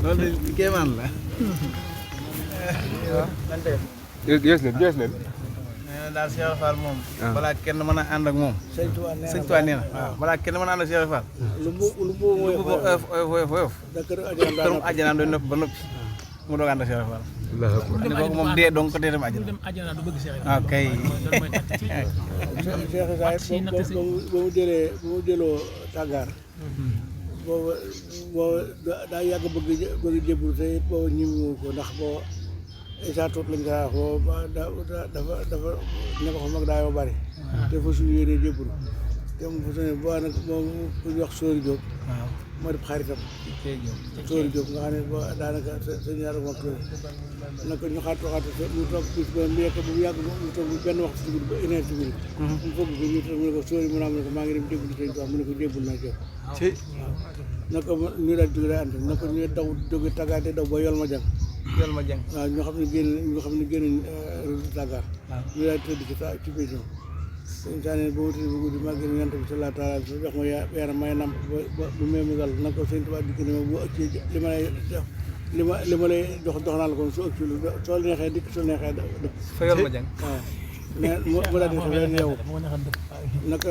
loolu de kéemaan la. Yes leen. nee na daal Cheikh Fall moom. balaa kenn mën a ànd ak moom. Sëñ Tuubaa nee na waaw balaa kenn mën a ànd ak Cheikh Fall. lu mu woyof kërum àjjanaam doy noppi ba noppi mu doog ànd ak Cheikh Fall. ne kooku moom dee donc ko dee dem àjjana. waaw kay. Cheikh Ibrahima ba mu jëloo tàggaar boobu daa yàgg bëgg jébbalu te it boobu ñimu ko ndax boo isa tuut lañ ko wax boobu dafa ne ko fa mag daa yoo bari te fa suñu yéene jébbalu te mu fa suñu boo nag moom ku ñu wax Sóori Diop moo def xaritam Sóori Diop nga xam ne ba daanaka sëñ ñaar moom tuuti naka ñu xaatu mu toog bis ba mu yekk bu yàgg mu toog benn waxtu ci guddi ba une heure ci guddi mu fëgg ko ñu mu ne ko Sóori mu naam ne ko maa ngi dem jébbalu sëñ Tuubaa mu ne ko jébbal naa ci naka ñu daal jóge day ànd naka ñu daw jóge tàggaate daw ba yol ma jàng waaw ñoo xam ne génn tàggaar ñu daal tëdd ci pésion sëñ Saane ba mu tëdd ba guddi maa génn yant bi sallallahu taala sa jox ma yaram may namp ba may mugal naka sëñ Tuubaa dikk ne ma bu ëccee li ma lay jox naa la ko su ëcc soo neexee dikk soo neexee dëpp fa yol ma jàng waaw mais mu daal di xef yow naka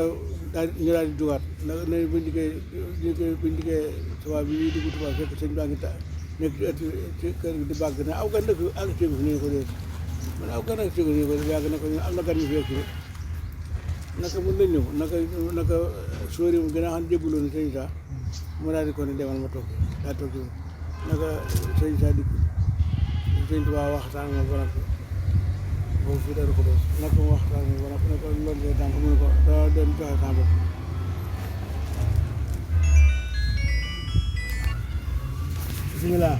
ñu daal di jugaat naka ne buñ diggee tubaab bi ñuy dugg tubaab fekk sëñ baa ngi nekk ci kër gi di bàgg ne aw gan nag ak cégu fi ni ko dee man aw gan ak cégu ni ko dee yàgg na ko ñu am na gan ñu fekk rek naka mun nañ ñëw naka Sóori mu gën a xam jébbaloo ni sëñ Saa mu daal di ko ne demal ma toog daa toog ci naka sëñ Saa dikk sëñ Tuubaa waxtaan ma ba noppi boobu fii daru ko doon naka mu waxtaan ma ba noppi ne ko loolu ngay tànk mu ne ko daa doon joxe sa bopp bismillah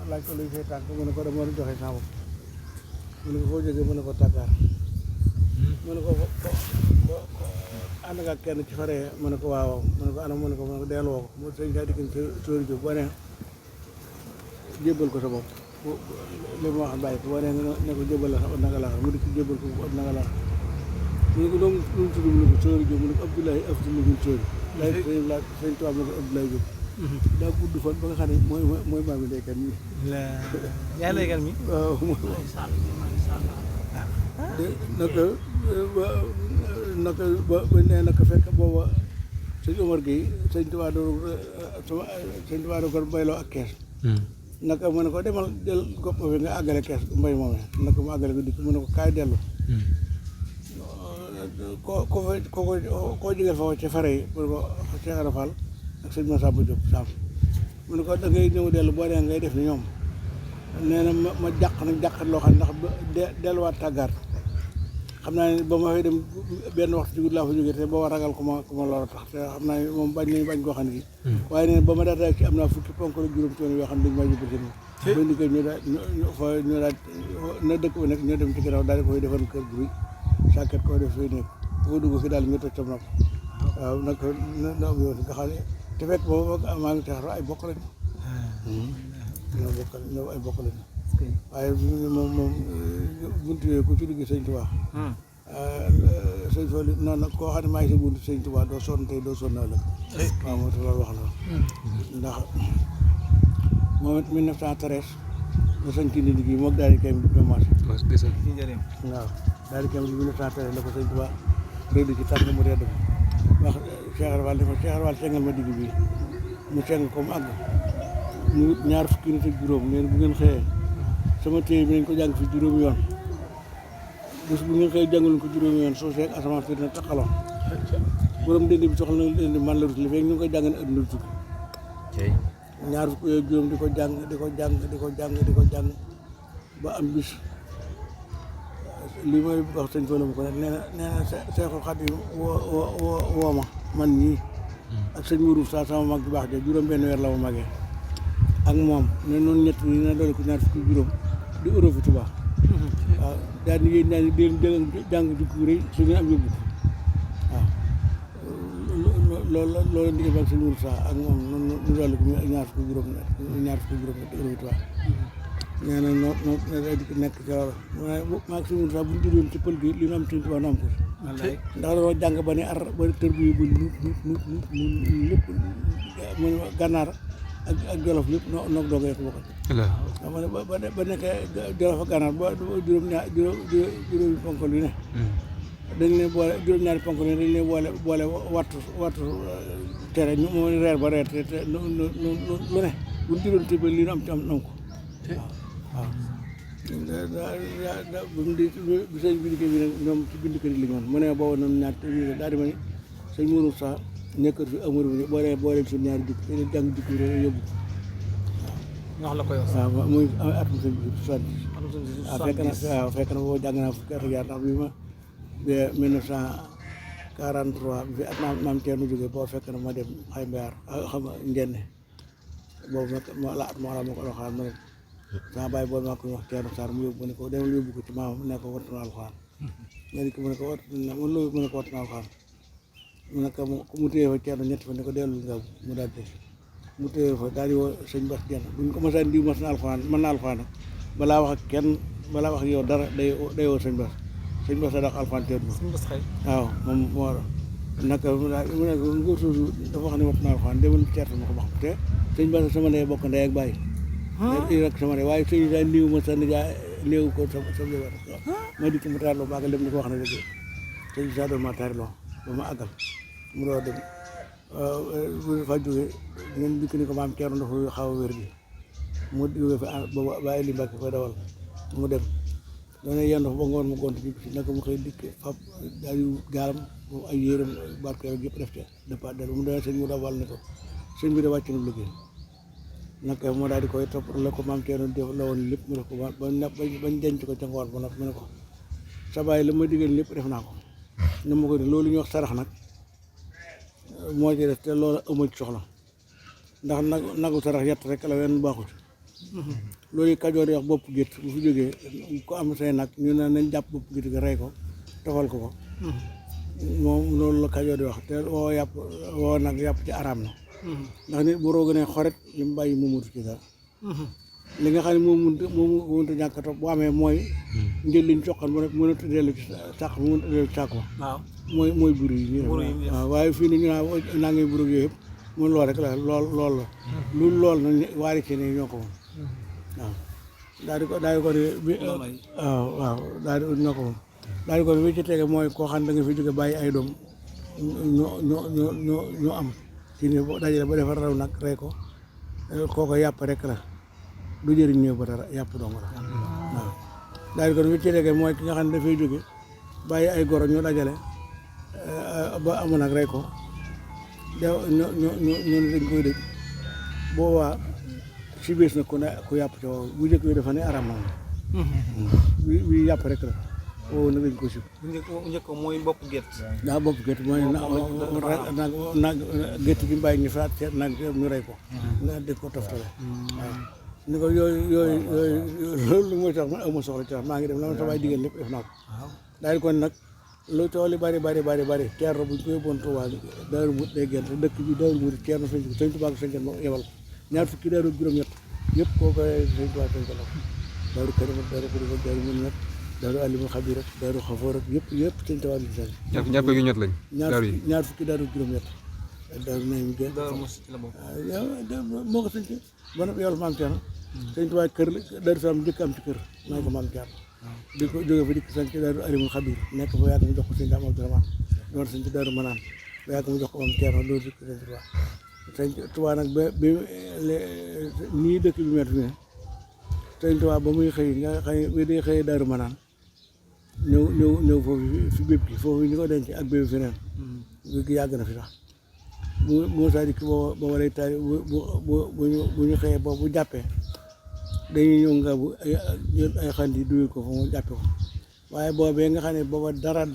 laaj ko luy say tànk mu ne ko dama war a joxe sa bopp mu ne ko foo jógee mu ne ko tàggaar mu ne ko ànd nga kenn ci faree mu ne ko waaw mu ne ko anam mu ne ko delloo ko mu sëñ Saa dikk Sóori Diop boo ne jébbal ko sa bopp li ma wax bàyyi ko boo ne ko jébbal la sa nanga la mu dikk jébbal ko ab nanga la mu ne ko doom lu mu tudd mu ne ko Sóori Diop mu ne ko Abdoulaye Abdoulaye Sóori laaj sëñ Tuubaa mu ne ko Abdoulaye Diop daa gudd fan ba nga xam ne mooy maam yi ndeykat mi yaa ndeykat mi waaw naka fekk booba sëñ Omar Gueye sëñ Tuubaa doo ko bayloo ak kees naka mu ne ko demal jël gopp bi nga àggale kees mbay moomee naka mu àggale ko dikk mu ne ko kaay dellu koo jógee foofu ci fare yi mu ne ko Cheikh Ibra Fall ak sëñ Massamba Diop Sam mu ne ko da ngay ñëw dellu boo dee ngay def ni ñoom nee na ma jàq loo xam ne ndax delluwaat tàggaar xam naa ne ba ma fay dem benn waxtu ci guddi laa fa jógee te boo ragal ku ma lor tax te xam naa ne moom bañ koo xam ne gi waaye nee na ba ma daata ci am naa fukki ponk la juróom ci yoo xam ne dañu maa yóbbu seen ba ni ko ñu daal na dëkk ba nekk ñoo dem ci ginnaaw daal di koy defal kër gu sàkket koo def fay nekk boo dugg fi daal ñu toj sam nopp waaw nag na am yoon nga xam ne te fekk boobu maa ngi taxaw ay bokk lañ ñoo ay bokk lañ waaye moom buntu yooyu ku ci dugg sëñ Tuubaa sëñ Fallu noonu nag koo xam ne maa ngi si buntu sëñ Tuubaa doo sonn tey doo sonn ëllëg waaw moo tax loolu wax la ndax moom it 1913 la sañ ci ndindi gi moom daal di kay ñoo marché waaw daal di kay 1913 la ko sëñ Tuubaa réew ci tànk mu redd ko wax Cheikh Ibra Fall ne ko Cheikh Ibra Fall sengal ma digg bi mu seng ko mu àgg ñu ñaar fukki nit ak juróom neen bu ngeen xëyee sama téere bi nañ ko jàng fi juróomi yoon bés bu ngeen xëyee jàngaluñ ko juróomi yoon soo seeg asamaan fi dina taxaloon borom dënd bi soxla na dënd man la rut li fekk ñu ngi koy jàng ne adduna tukki ñaar fukki yooyu juróom di ko jàng ba am bis lii mooy wax sëñ Fallu mu ko ne nee na Seexul Xadiim woo ma man ñii ak sëñ Mourou sa sama mag bu baax de juróom benn weer la ma magee ak moom ne noonu ñett ñi na doole ko ñaar fukki juróom di euro fi Tuubaa waaw daal di ngeen naan leen jàng jukki bu rëy su ngeen am yóbbu waaw loolu ndigal ba ak sëñ Mourou sa ak moom noonu ñu doole ko ñaar fukki juróom di euro fi Tuubaa nee na noonu day nekk ci loolu maa ngi sëñ Mourou sa bu ñu jëloon ci pël gi li ñu am sëñ Tuubaa na am ko ndax dañoo jàng ba ne ar ba tër bi bu lépp mu gànnaar ak jolof lépp noog doogee ko bokk xam ne ba nekkee jolof ak gànnaar ba juróomi ponkal yu ne dañ leen boole juróom-ñaari ponkal yu ne dañ leen boole wattu tere ñu moo reer ba reer te lu ne buñ juróom téeméer lii nu am ci am ko waaw bu mu di bi sëñ bi dikkee bi nag ñoom ci bindkat yi li ñu woon mu ne booba noonu ñaar téeméer daal di ma ni sëñ Mourou Sa nekkat fi amul bi booleen suñu ñaari jukk te jàng jukk yi rek yóbbu wax la ko yow waaw muy atum sëñ bi 70 waaw fekk na boobu jàng naa fukki at ak yaar ndax bi ma de 1943 bi fi at maam Thierno jógee boo fekk na ma dem xay mbayaar xam nga njenne boobu nag la at moo la ma ko doxaan ma ne sama bàyyi boobu maa ko wax Thierno Sarr mu yóbbu ne ko demal yóbbu ko ci maam ne ko wattu na alxuraan nga di ko mu ne ko wattu na alxuraan mu ne ko mu téye fa Thierno ñetti fa ne ko dellu nga mu daal di mu téye fa daal di woo sëñ Bass Dieng buñ ko mosaan diw mas na alxuraan mën na alxuraan nag balaa wax ak kenn balaa wax ak yow dara day woo sëñ Bass a dax alxuraan teer waaw moom moo naka mu ne ko ngóor soosu dafa wax ne wattu na alxuraan demal Thierno ma ko wax te sëñ Bass sama ndey bokk ndey ak bàyyi rek sama ne waaye sëñ daal néew ma sa nijaay néew ko sa jabar ma dikk mu taarloo ba àggal dem ni ko wax ne dëgg sëñ sa doon ma taarloo ba ma àggal mu doo dem bu fa jógee ngeen dikk ni ko maam Thierno dafa xaw a wér bi mu jógee fa booba bàyyi li Mbàkke koy dawal mu dem doone yenn fa ba ngoon mu gont bi si naka mu xëy dikk fab daal di gaalam moom ay yéeram barkeel yëpp def ca départ del mu doone sëñ mu dawal ne ko sëñ bi de wàcc na liggéey naka moo daal di koy topp la ko maam Thierno def la woon lépp mu def ko bañ denc ko ca ngoor ba nag mu ne ko sa baay la ma digal lépp def naa ko ne ma ko ne loolu ñu wax sarax nag moo ci def te loolu amul ci soxla ndax nagu sarax yett rek la wenn baaxut loolu Kajoor yi wax bopp gétt bu fi jógee ko am say nag ñu ne nañ jàpp bopp gétt ga rey ko tofal ko moom loolu la Kajoor di wax te woo nag yàpp ci araam na ndax nit bu rooga ne xoret li mu bàyyi moomutu ci dara li nga xam ne moom mënut a ñàkk a topp bu amee mooy njël liñ coqal mu rek mënut a dellu ci sàq mu mënut a dellu ci sàq ba mooy buru yi waaw waaye fii ni ñu naa ngay buru yooyu yëpp mun lool rek la lool la lool na waari ci ne ñoo ko moom waaw daal di ko ne waaw daal di ñoo ko moom daal di ko ne bi ci tege mooy koo xam ne da nga fi jóge bàyyi ay doom ñoo am ci ni dajale ba defar raw nag rey ko kooko yàpp rek la du jëriñ ñëw ba dara yàpp dong la waaw daal di ko bi ci tege mooy ki nga xam ne dafay jóge bàyyi ay goro ñu dajale ba amoon nag rey ko ñu dañ koy dëj boobaa si bés na ku yàpp ca wow bu njëkk bi dafa ne aram moom bi yàpp rek la wow nag dañ ko sib njëkk mooy bopp gétt daa bopp gétt mooy nag gétt gi mbàyyi ñu faat seet nag ñu rey ko nga dëkk ko toftale waaw ni ko yooyu loolu mooy tax man awma soxla ci wax maa ngi dem la ma sa baay digal lépp def naa ko daal di kon nag lu tool yi bari Thierno buñ ko yóbboon Touba Daaru Mut day génn dëkk bi Daaru Mut Thierno sëñ Touba ko sëñ moo yebal ko ñaar fukki daaru juróom-ñett yëpp koo koy sëñ Touba sëñ ko daaru Karim daaru Xuduma daaru Mun nag daaru Alimul Xabir ak daaru Xafoor ak yëpp sëñ Touba li sëñ ñaar ko yu ñett lañ ñaar fukki daaru juróom-ñett daaru nañ génn moo ko sëñ ci ba nag yàlla maam Thierno sëñ Touba kër daaru Salaam njëkk am ci kër may ko maam Thierno di ko jógee fa dikk sañ ci daaru Alimul Xabir nekk fa yàgg mu jox ko sëñ Daam Abdourahmane doon sañ ci daaru Manaan ba yàgg mu jox ko moom Thierno loolu dikk sëñ Touba sëñ Touba nag ba bi nii dëkk bi metti ne sëñ Touba ba muy xëy nga xëy bi day xëyee daaru Manaan ñëw foofu fi bépp gi foofu ñu ko denc ak bépp feneen gi yàgg na fi sax moo saa dikk booba lay taari bu ñu xëyee boobu bu jàppee dañuy ñëw nga bu jël ay xandi dugal ko fa mu jàppe ko waaye boobee nga xam ne booba dara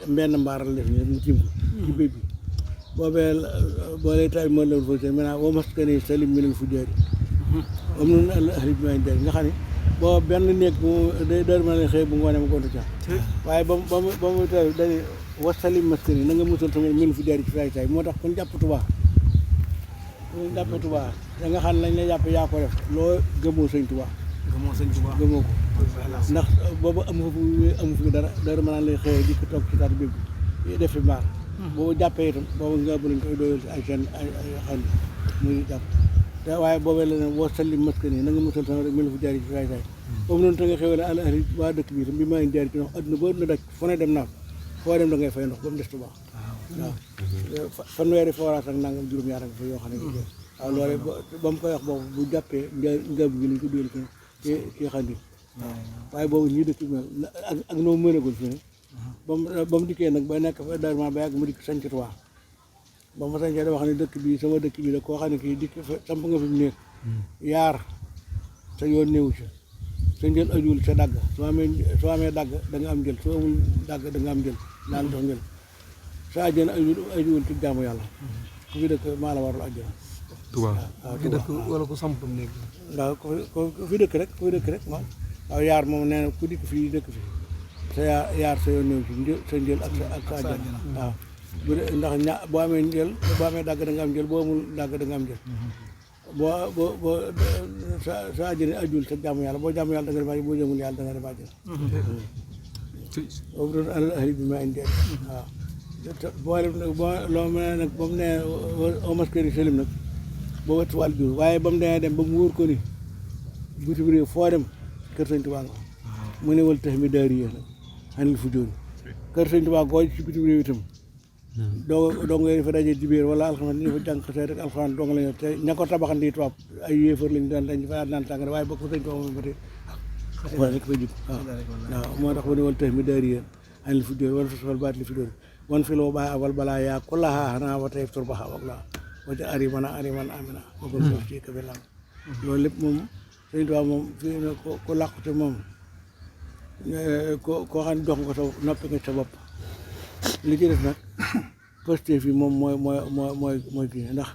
mbenn mbaaral def ni mu tiim ko ci bépp bi boobee boo lay taari moo lawul foofu seen maintenant boo maskane salim mi nañ fu jaari am noonu àll ahli bi may jaari nga xam ne booba benn néeg bu day dër ma leen xëy bu ngoonee ma gontu ca waaye ba mu taari dañu wa salim maskane na nga musal sama min fu jaari ci fay tay moo tax kon jàpp Tuubaa da nga xam ne lañ la jàpp yaa ko def loo gëmoo sëñ Tuubaa gëmoo ko ndax boobu amu fi dara mën naa lay xëyee di ko toog ci taatu béb bi def fi mbaar boobu jàppee itam boobu nga bu nañ koy doyal ay seen ay xan muy jàpp te waaye boobee la ne woo salli maskan yi na nga musal sama rek mi la fi jaari ci saay saay boobu noonu te nga xewale àl ahli waa dëkk bi itam bi maa ngi jaari ci ndox adduna ba adduna daj fu ne dem naa foo dem da ngay fay ndox ba mu des Tuubaa waaw fanweeri forage ak nangam juróom-ñaar nga fa yoo xam ne waaw loolu ba mu koy wax boobu bu jàppee ngab gi lañ ko duyal ci xandi waaye boobu ñii dëkk bi ak noo mënagul fi ne ba mu dikkee nag ba nekk fa darment ba yàgg mu dikk sanc Tuubaa ba ma sañcee da wax ne dëkk bi sama dëkk bi da koo xam ne kii dikk samp nga fi mu nekk yaar sa yoon néewu ci sa njël ajuwul sa dagg soo amee dagg da nga am njël soo amul dagg da nga am njël naan dox njël sa àjjana ajuwul ci jaamu yàlla ku fi dëkk maa la warul àjjana waaw ki dëkk wala ku samp mu nekk waaw ku fi dëkk rek waaw yaar moom nee na ku dikk fii dëkk fii sa yaar sa yoon néew ci sa njël ak sa àjjana waaw ndax boo amee njël boo amee dagg da nga am njël boo amul dagg da nga am njël boo sa àjjana ajul sa jaamu yàlla boo jaamu yàlla da nga dem àjjana boo jëmul yàlla da nga dem àjjana boobu doon alal ahli bi ma indi waaw loo mën a nag ba mu ne au maskari selim nag boo wet wàll jur waaye ba mu demee dem ba mu wóor ko ni bitim réew foo dem kër Sëñ Tuubaa nga mu ne wal tax mi daari yéen xanil fu jóoni kër Sëñ Tuubaa goo ci bitim réew itam doo nga fa daje dibéer wala alxames ñu fa jàng xasee rek alxuraan doo nga la ñor te ña ko tabaxan di tubaab ay yéefar lañ daan dañ fa naan tàng waaye bokk Sëñ Tuubaa moom ba tey wala rek fa jub waaw moo tax mu ne wal tax mi daari yéen xanil fu jóoni wala fasfal baat li fi dóori wan fi loo bàyyi abal balaa yaa ku laxaa xanaa wa tey tur baxa wak laa wacca ariman amina bogol sof ci kafe lam loolu lépp moom Sëñ Tuubaa moom fii ne ku làqute moom koo xam ne jox nga ko sa noppi nga sa bopp li ci des nag posté fii moom mooy kii ndax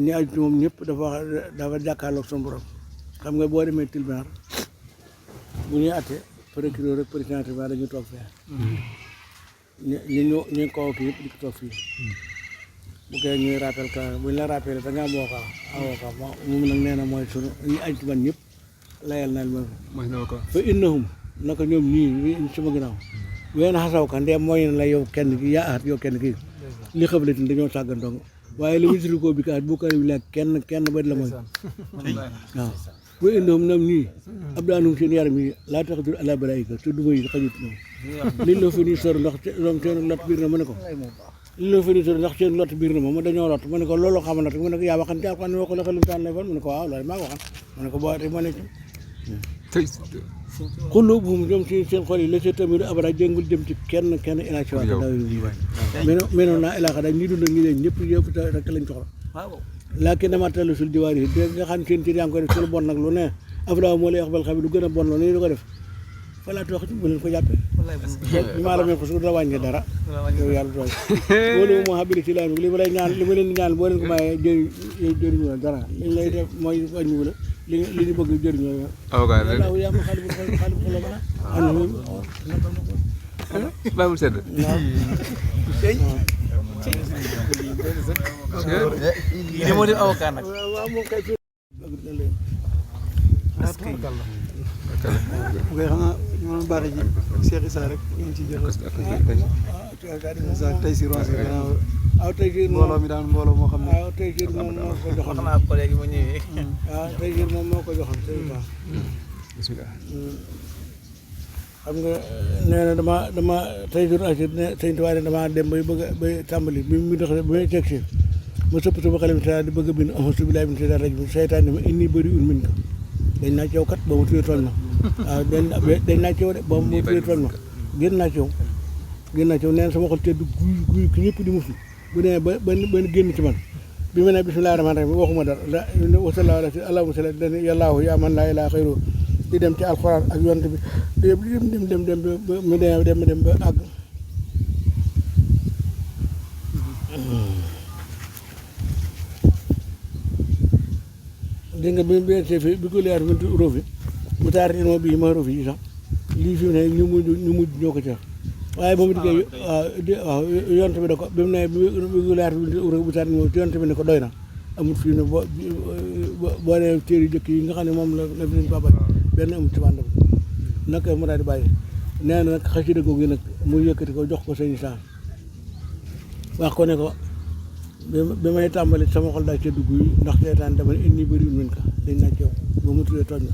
ñi aju ci moom ñëpp dafa jàkkaarloog son borom xam nga boo demee tribunal bu ñuy atte procureur rek président tribunal dañu toog fee ñu ko kii yëpp di ko toog fii bu koy ñuy rappel ka bu ñu la rappelé da nga am avocat moom nag nee na mooy sunu ñi aju ci man ñëpp layal naa li ma fa innahum naka ñoom ñii sama ginnaaw ween xasaw ka ndee mooy la yow kenn ki yaa aat yow kenn kii li xëbale tin dañoo sàggan dong waaye li misiri koo bi ka at bu kari bi la kenn ba la mooy waaw fa innahum ñoom ñii ab daanum seen yaram yi laa tax dur ala balaayika te duma yi xajut ñoom liñ la fa nii sor ndax doom seen lot biir na ma ne ko liñ la fa nii sor ndax seen lot biir na ma dañoo lot ma ne ko loolu xamal na rek ma ne ko yaa waxan ci alxuraan ne ko la xelum taan lay fan ma ne ko waaw loolu maa ko waxan ma ne ko boo te ma ne xullu buum ñoom seen xol yi la see tamit abara jëngul jëm ci kenn ilaa si waat ndaw menoon naa ilaa xadaa ñi dund ñi leen ñëpp rek lañ soxla laakin dama tellu sul jiwaar yi nga xam seen cër yaa ngi koy def sul bon nag lu ne afra moo lay wax bal xam lu gën a bon loolu ni ko def falaa toox bu leen ko jàppee bi maa la mel ko su la wàññi dara yow yàlla tooy loolu moo xabili ci laa li ma lay ñaan li ma leen di ñaan boo leen ko mayee jëriñu la dara liñ lay def mooy wàññiwu la li ñu bëgg jëriñoo yow waaw yaa ma xaalib xolo bana bàyyil sedd lii de moo di avocat nag waaw moom kay bu koy xanaa ñu mën a baax ji Cheikh Issa rek ñu ngi ciy joxe tey si ronse waaw tey jii mbooloo mi daan mbooloo moo xam ne waaw tey jii moom moo ko joxoon wax naa collègue ma ñëwee waaw tey jii moom moo ko joxoon tey baax bismillah xam nga nee na dama tey jii asir ne Sëñ Tuubaa ne dama dem bay tàmbali bi mu dox ba may teg si ma sëpp sama xale bi di bëgg a bind auzu billaahi mina shaytaani rajiim seytaan ne ma inni bari'un minka dañ naa ci yow kat boobu tuyee tooñ ma waaw dañ naa ci yow de boobu moo tuyee tooñ ma génn naa ci yow nee na sama xol tedd guy ki ñëpp di muslu bu nee ba génn ci man bi ma ne bismillaahi rahmaani rahiim waxuma dara wasallaahu ala allahumma salli dani yàllaahu yaa man laa ilaaha xayruhu di dem ci alxuraan ak yonent bi dem ba mu dem ba àgg dégg nga bi fii bi ko leer roofi mu taar moo bii ma roofi yi sax lii fi mu ne ñu mujj ñoo ko ci wax waaye ba mu dikkee waaw yonent bi da ko bi mu ne bi ko leer bu taar yonent bi ne ko doy na amul fii ne boo nee téere jëkk yi nga xam ne moom la fi leen babal benn amul ci wàll bi naka mu daal di bàyyi nee na nag xasida googu nag mu yëkkati ko jox ko sëñ Issa wax ko ne ko bi may tàmbali sama xol daal ca dugg yi ndax seetaan dama ne inni bëriwul min ka dañ naa ceew ba mu tuddee tooñ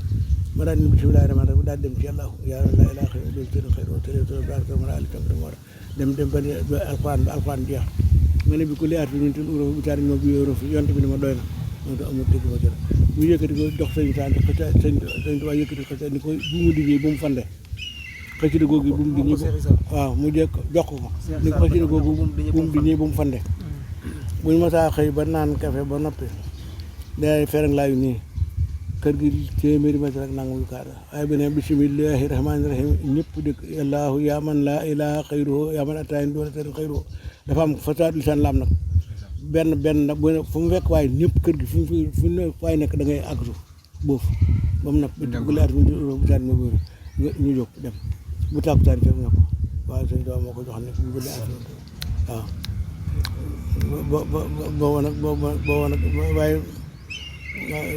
ma daal di bismillahi rahmaani rahiim daal dem ci yàlla yaa la ilaaha illa anta xayru tële barke ma ali tam war dem ba alxuraan jeex ma ne bi ku liyaat bi min tin uro bi taari ñoo bi euro fi yonte bi ne ma doy na moom te amul dégg ma jël mu yëkkati ko jox sëñ Issa sëñ Tuubaa yëkkati ko ni ko bu mu liggéey bu mu fande xasida googu bu mu diñee waaw mu jëkk jox ko ni ko xasida googu bu mu diñee bu mu fande buñ ma saa xëy ba naan café ba noppi day ferang laayu nii kër gi téeméeri mètre rek nangam kaar waaye bi ne bismillahi rahmaani rahim ñëpp dëkk allahu yaa man laa ilaha xayruhu yaa man ataayin doole tari xayruhu dafa am fasaad lisaan laam nag benn nag fu mu fekk waaye ñëpp kër gi fu ne waaye nekk da ngay àgg suuf boofu ba mu napp bu laat bu saat ma bëri ñu jóg dem bu tàkkusaan fekk na ko waaw sëñ Tuubaa moo ko jox ne bu laat waaw booba nag waaye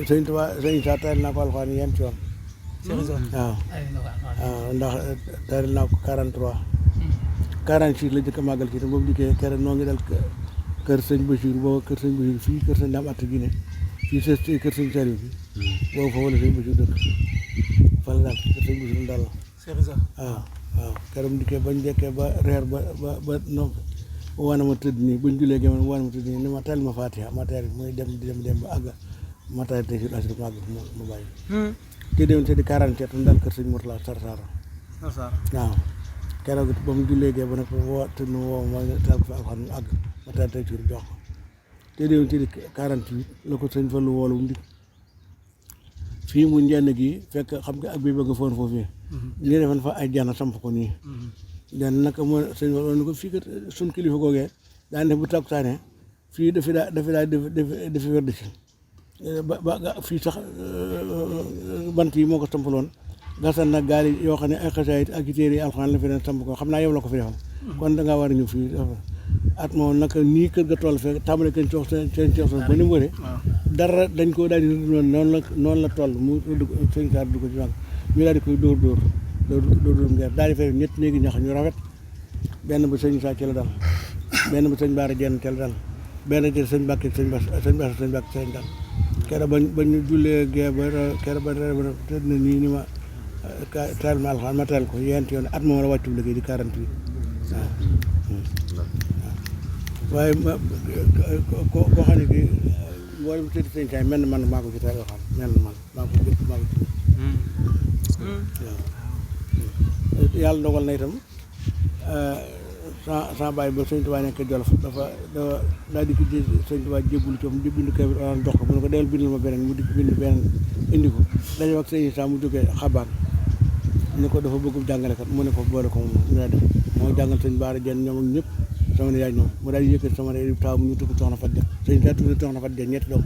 sëñ Tuubaa sëñ Issa tari naa ko alxuraan yéen ci yoon waaw ndax tari naa ko 43 46 la jëkk a màggal ci te boobu dikkee keroog noo ngi dal kër sëñ Bachir booba kër sëñ Bachir fii kër sëñ Dame Atta Guiné fii kër sëñ Saliou bi boobu foofu la sëñ Bachir dëkk fa la daal kër sëñ Bachir dal waaw keroog dikkee bañ jekkee ba reer ba no wane ma tëdd nii buñ julee gémé wane ma tëdd nii ni ma teel ma Fatiha ma teel muy dem ba àgg ma teel te si asri ma àgg mu bàyyi te déwén te di 47 mu daal kër sëñ Mourtala Sarsara waaw keroog ba mu jullee gee ba nag tëdd na woo ma taal ko fi alxuraan mu àgg ma teel tey jox ko te déwén te di 48 la ko sëñ Fallu woolu mu dikk fii mu njenn gi fekk xam nga ak bi bëgg foon foofu ñu defoon fa ay jana samp ko nii den nag moo sëñ Fallu ni ko fii kat suñ kilifa googee daan def bu takkusaane fii dafi wér di si ba fii sax bant yi moo ko sampaloon gasal nag gaal yi yoo xam ne ay xasaayit ak téere yi alxuraan la fi ne samp ko xam naa yow la ko fi defal kon dangaa war a ñëw fii at moom nag nii kër ga toll fekk tàmbale kenn coox seen coox ba ni mu wëree dara dañ koo daal di noonu la toll mu sëñ Saar du ko ci wàll ñu daal di koy dóor ngeer daal di fekk ñett néegi ñax ñu rafet benn ba sëñ Issa ci la dal benn ba sëñ Baara Jenn ci la dal benn ci sëñ Bàkki sëñ Bàkki dal keroog ba ñu jullee gee ba keroog ba tëdd na nii ni ma teel ma alxuraan ma teel ko yent yoon at moom la wàccu liggéey di 48 waaye koo xam ne kii mboolem tëdd sëñ Saay mel na man maa ko ci teel xam mel na man maa ko ci waaw yàlla dogal na itam sa baay ba sëñ Tuubaa nekk Jolof dafa daal di ko sëñ Tuubaa jébbul ci moom di bind kay jox ko mu ne ko del bindal ma beneen mu di bind beneen indi ko dañu wax sëñ Issa mu jógee xabaar ni ko dafa bëgg jàngalekat mu ne ko boole ko moom ñu dem moo jàngal sëñ Baara Jenn ñoom ak ñëpp sama nijaay ñoom mu daal di yëkkati sama nijaay taw mu ñu tudd Soxna Fat Dia sëñ Issa tudd Soxna Fat Dia ñetti doom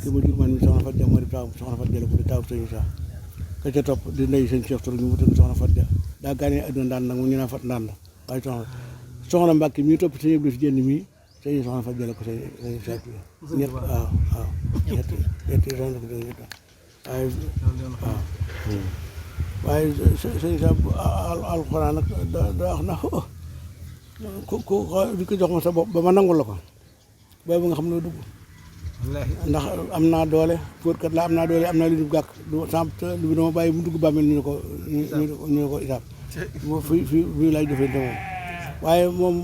ki ma jur man mi Soxna Fat Dia moo di taw Soxna Fat Dia la ko di taw sëñ Issa ka ca topp di ndey sëñ Cheikh Touré ñu mu tudd Soxna Fat Dia daa gaane adduna ndaan nag mu ñu naan Fat ndaan la waaye soxna Mbàkke mii topp sëñ Abdou si Jenn mii sëñ Soxna Fat Dia la ko sëñ Issa ñett waaw ñetti soxna ko ñett waaye sëñ Issa alxuraan nag da wax na ku di ko jox ma sa bopp ba ma nangul la ko boobu nga xam ne dugg ndax am naa doole fóotkat la am naa doole am naa lu dul gàkk lu bi dama bàyyi mu dugg bàmmeel ñu ne ko isaab fii laay defee te moom waaye moom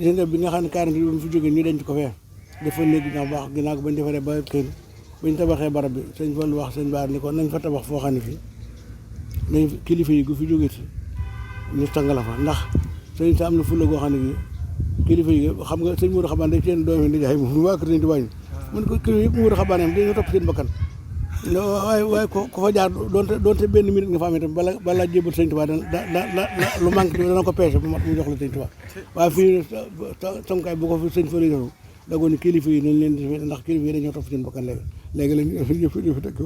gis nga bi nga xam ne 40 bi mu fi jógee ñu denc ko fee dafa néegi ñax baax ginnaaw ko bañ defaree ba kër bañ tabaxee barab bi sëñ Fallu wax sëñ Baar ni ko nañ fa tabax foo xam ne fii nañ kilifa yi gu fi jógee si ñu tàngala fa ndax sëñ Issa am na fulla goo xam ne gi kilifa yi xam nga sëñ Mourou Xabaan dañ seen doomi di jaay moom waa kër sëñ Tuubaa mu ne ko kilifa yëpp Mourou Xabaan am dañoo topp seen bakkan waaye ko fa jaar doonte benn minute nga fa am itam bala jébal sëñ Tuubaa lu manqué dana ko peese bu mat mu jox la sëñ Tuubaa waaye fii samkaay bu ko fi sëñ Fallu yow dagoo ni kilifa yi nañ leen di ndax kilifa yi dañoo topp seen bakkan léegi lañ yëf dëkk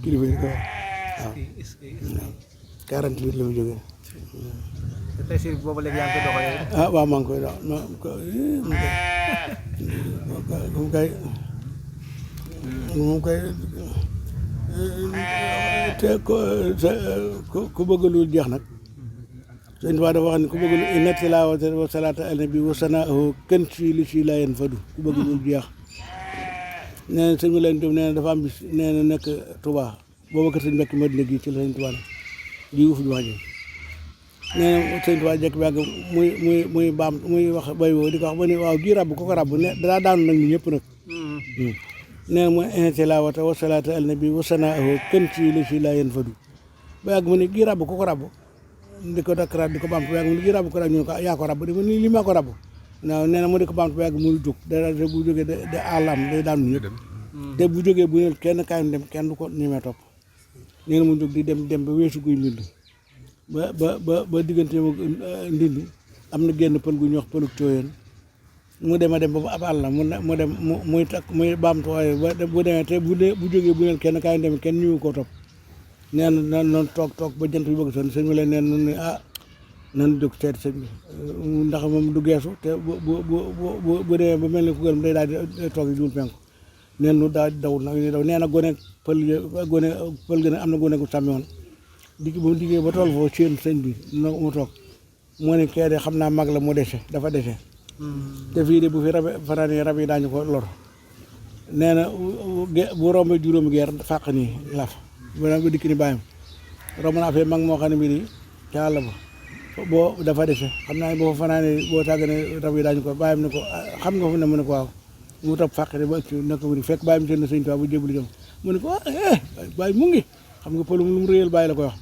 kilifa yi ko waaw 48 la mu jógee tey si boobu léegi yaa ngi koy doxalee. waaw maa ngi koy dox moom kay te ku bëgg lu jeex nag sëñ Tuubaa dafa wax ne ku bëgg lu inna tilaawata wa salaata ala nabi wa sanaahu kën fii li fii laa yeen fadu ku bëgg lu jeex nee na sëñ bi leen nee na dafa am bis nee na nekk Touba booba kër sëñ Mbàkke Madina gi ci la sëñ Tuubaa ji wu fi jumaa ji nee na sëñ Tuubaa jekk bi àgg muy baam muy wax bay woo di ko wax ba ni waaw gii ràbb ko ràbb ne daa daanu nag ñu ñëpp nag nee na mooy inna tilaawata wa salaata ala nabi wa sanaahu kën fii li fii laa yeen fadu ba yàgg mu ne gii ràbb ko ràbb di ko dakkaraat di ko bamtu ba yàgg mu ne gii ràbb ko ràbb ñu ne ko yaa ko ràbb di ma ni li maa ko ràbb waaw nee na mu di ko bamtu ba yàgg muy jóg da bu jógee da àllam day daanu ñëpp te bu jógee bu ne kenn kaay dem kenn du ko ñemee topp nee na mu jóg di dem ba weesu guy mbind ba diggante ndindi am na génn pël gu ñuy wax pëlug cooyeen mu dem a dem ba ab àll mu dem muy takk muy baamtu waaye ba bu demee te bu jógee bu ne kenn kaay dem kenn ñu ko topp nee na noonu toog ba jant bi bëgg son sëñ bi leen neen nun ne nan jóg seet sëñ bi ndax moom du geesu te bu demee ba mel ni ku gërëm day daal di toog yi juul penku neen nu daal di daw nag daw nee na gone pël gën a am na gone gu sàmmi woon ba mu diggee ba tool foofu seen sëñ bi mu toog moo ne kee de xam naa mag la mu dese dafa dese te fii de bu fi fanaanee rab yi daañu ko lor nee na bu rombee juróomi geer fàq nii laf ba dikk ni bàyyam romb naa fee mag moo xam ne bi nii ca àll ba boo dafa dese xam naa ne boo fanaanee boo tàgganee rab yi daañu ko bàyyam ne ko xam nga fu ne mu ne ko waaw mu topp fàq de ba ëcc naka mu fekk bàyyam seen na sëñ Tuubaa bu jébbalu jëm mu ne ko bàyyi mu ngi xam nga pël lu mu réyal bàyyi la koy wax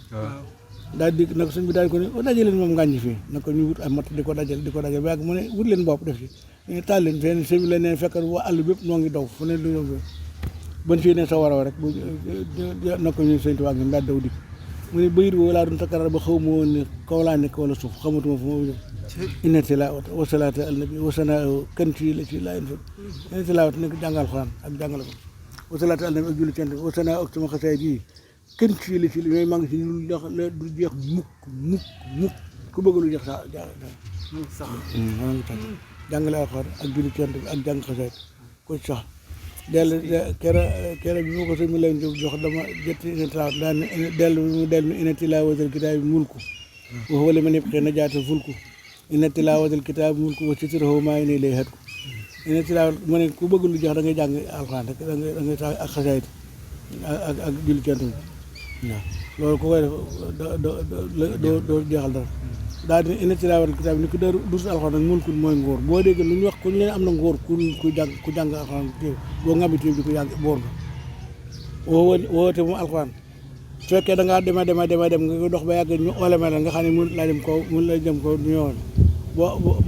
daal di nag sëñ bi daal ko ne dajaleen moom ngàññi fii naka ñu wut ay mat di ko dajal ba yàgg mu ne wut leen bopp def ci ñu taal leen fenn sëñ bi leen ne fekk waa àll bépp noo ngi daw fu ne lu ban fii ne sa waraw rek bu naka ñu sëñ Tuubaa ngi daal daw dikk mu ne bayit woo laa doon takkaraar ba xaw ma woon ne kaw laa nekk wala suuf xamatuma fu ma jëm inna tilaawata wa salaata ala nabi wa sanaahu kan fii la ci laa yen fa inna tilaawata nekk jàngal Alxuraan ak jàngale ko wa salaata ala nabi ak julli cant wa sanaahu ak sama xasaay bii kenn fii la ci li may maa ngi si lu du jeex mukk ku bëgg lu jeex sax jàngale Alxuraan ak julli cant ak jàng xasaay ko sax kere bi ma ko sëñ mi lay jox dama jëtti ina tilaawat daan dellu ina tilaawatal kitaabi mulku wa huwa liman yabghi najaata fulku ina tilaawatal kitaabi mulku wa sitrahu maa inni lay hatku ina tilaawat mu ne ku bëgg lu jeex da ngay jàng Alxuraan rek da ngay sax ak xasaayid ak julli cant bi waaw loolu ku koy def doo jeexal dara daal di ina tilaawatal kitaabi ni ku dus Alxuraan nag mulku mooy ngóor boo dégg lu ñu wax ku ñu leen am na ngóor ku jàng Alxuraan boo ngabi téeb di ko yàgg boor nga woote moom Alxuraan su fekkee da ngaa dem nga dox ba yàgg ñu oleme la nga xam ne mun laa dem kaw mun la dem kaw ñëwoon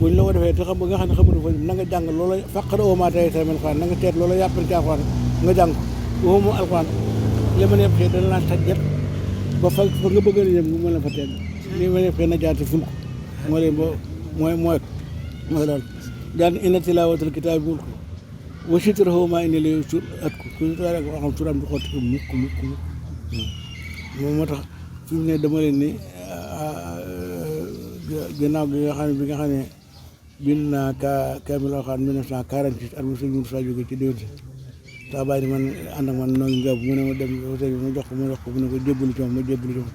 buñ la ko defee te xam nga xam ne xamatu fa na nga jàng loola faqara oma tay sa men xuraan na nga teet loola yàppal ci Alxuraan nga jàng ko moom Alxuraan li ma neef xëy dana laa tàggat ba fa nga bëgg a yem nga mën la fa teg li ma neef xëy na jaati ful ko moo leen bo mooy loolu daan inna tilaawatal kitaabi mulku wa sitrahu maa inni lay sur at ko ku rek waxam suram di xotti ko mukk moom moo tax fi mu ne dama leen ni gannaaw bi nga xam ne bind naa kaamil Alxuraan 1946 at mu sëñ Moussa jóge ci déwén si saa bàyyi di man ànd ak man noo ngi ngab mu ne ma dem sëñ bi ma jox ko mu ne ko jébbalu ci moom ma jébbalu ci moom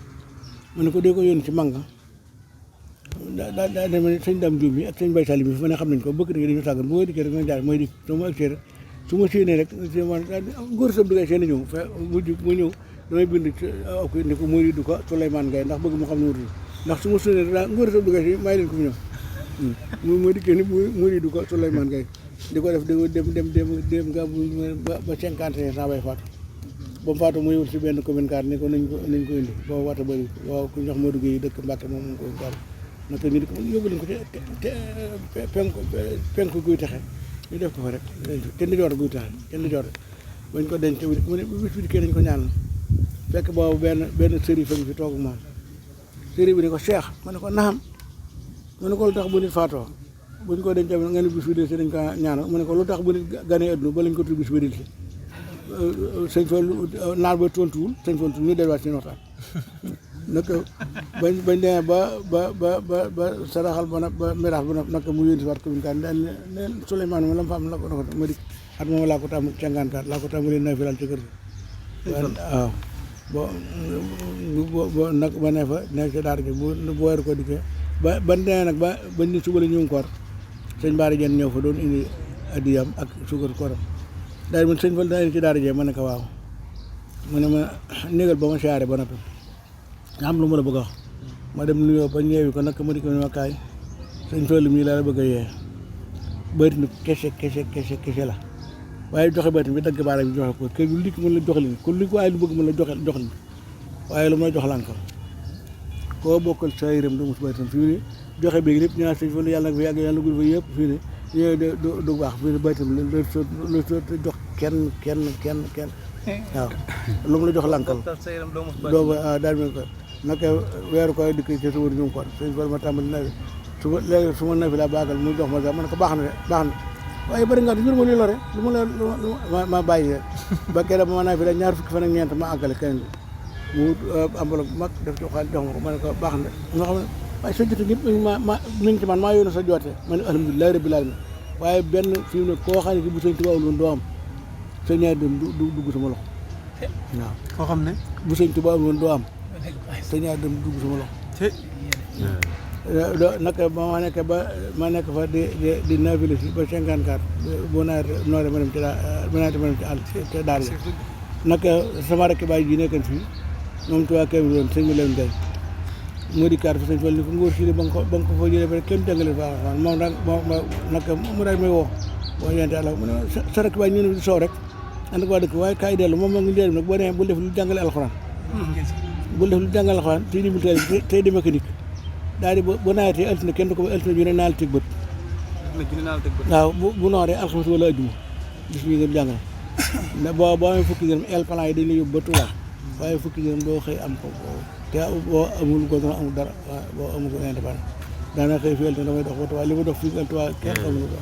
mu ne ko dee ko yónni ci manga daa dema ne sëñ Dame Diop bi ak sëñ Baye Salim bi fi ma ne xam nañ ko bëgg dëgg dañu tàggan bu ma dikkee rek ma jaar mooy dikk su ma agsee rek su ma séenee rek góor sab digay seen ñëw mu ñëw damay bind ni ko muy du ko Souleymane Gaye ndax bëgg mu xam ne wutul ndax su ma séenee rek daa góor sab digay si may leen ko fi ñëw mooy dikkee ni muy du ko Souleymane Gaye di ko def dem nga ba 51 ans bay faatu ba mu faatu muy wut si benn commune carte ne ko nañ ko indi boobu waxta bëri waaw ku ñox Modou Gueye dëkk Mbàkke moom mu ko carte naka ñu di ko yóbbu leen ko penku guy texe ñu def ko fa rek kenn joor guy texe kenn joor bañ ko denc mu ne bis bi dikkee nañ ko ñaan fekk boobu benn sëriñ fa fi toog moom sëriñ bi ne ko Cheikh ma ne ko naam mu ne ko lu tax bu nit faatoo buñ ko denc nga ne bis bi del si dañ ko ñaanal mu ne ko lu tax bu nit ganee adduna ba lañ ko tudd bis bi del si sëñ Fallu naar ba tontuwul sëñ Fallu ñu delluwaat seen waxtaan nag bañ demee ba saraxal ba miraas ba nag mu yónni si waat commune kat ne Souleymane moom la mu fa am la ko ma dik at moom laa ko tàmm 54 laa ko tàmbalee naafilal ci kër gi waaw bo nag ba ne fa nekk ci daara ji bu weeru ko dikkee ba nee nag ba ni suba la ñu koor sëñ Baara Jeen ñëw fa doon indi addiyam ak suukar kooram daal man sëñ Fall daa indi ci daara jee ma ne ko waaw mu ne ma négal ba ma siyaare ba noppi nga xam lu ma la bëgg a wax ma dem nuyoo ba ñeewi ko nag ma di ko ne ma kaay sëñ Fall mii laa la bëgg a yee bëri kese la waaye joxe bëri bi dagg baaraam bi joxe ko kër lu likk mën la jox leen kon li waaye lu bëgg mën la jox leen waaye lu may jox laan ko koo bokkal sa yërëm du mos bëri fii ne joxe bi lépp ñu naan sëñ Fall yàlla nag fa yàgg yàlla gudd fa yëpp fii ne ñëw du baax fii ne bëri lu jox kenn waaw lu mu la jox lànkal doo daal mi ko naka weeru koy dikk ci suba ñu ko sëñ Fall ma tàmbali nawi suba léegi su ma nafi la baagal mu jox ma sax ma ne ko baax na waaye bëri nga jur ma li lore lu ma ma bàyyi ba kee ma nafi la ñaar fukki fan ak ñeent ma àggale keneen mu enveloppe bu mag def ci xaalis jox ma ko ma ne ko baax na ñoo xam ne waaye sa jote ñëpp mi ngi ci man maa yoona sa joote ma ne alhamdulilah rabbil alamin waaye benn fii ne koo xam ne bu sëñ Tuubaa woon doo am sa ñaari doom du dugg sama loxo waaw koo xam ne bu sëñ Tuubaa woon doo am sa ñaari doom du dugg sama loxo naka ba ma nekk fa di navile si ba 54 boo nawet noore ma dem ci àll te daal yi naka sama rakk baay ji nekkan fii moom Tuubaa kay doon sëñ bi leen gay moo di kaar fi sëñ Fall ni ko ngóor si ba nga ko fa jëlee ba rek kenn jàngale fa moom daal naka mu daal may woo yente àlla mu ne sa rakk baay ñu ne di soow rek ànd ak waa dëkk waaye kaay dellu moom moo ngi njëriñ nag boo demee bul def lu jàngale alxuraan tey di militaire tey di mécanique daal di bu naawetee altine kenn du ko ba altine ju ne naal teg bët waaw bu nooree alxames wala ajjuma bis bi ngeen jàngale ndax boo amee fukki dërëm el plan yi dañ la yóbbu ba Tuubaa waaye fukki dërëm doo xëy am ko te boo amul ko dana amul dara boo amul ko indépendant daana xëy fi altine damay dox ba Tuubaa li ma dox fii Tuubaa kenn amul ko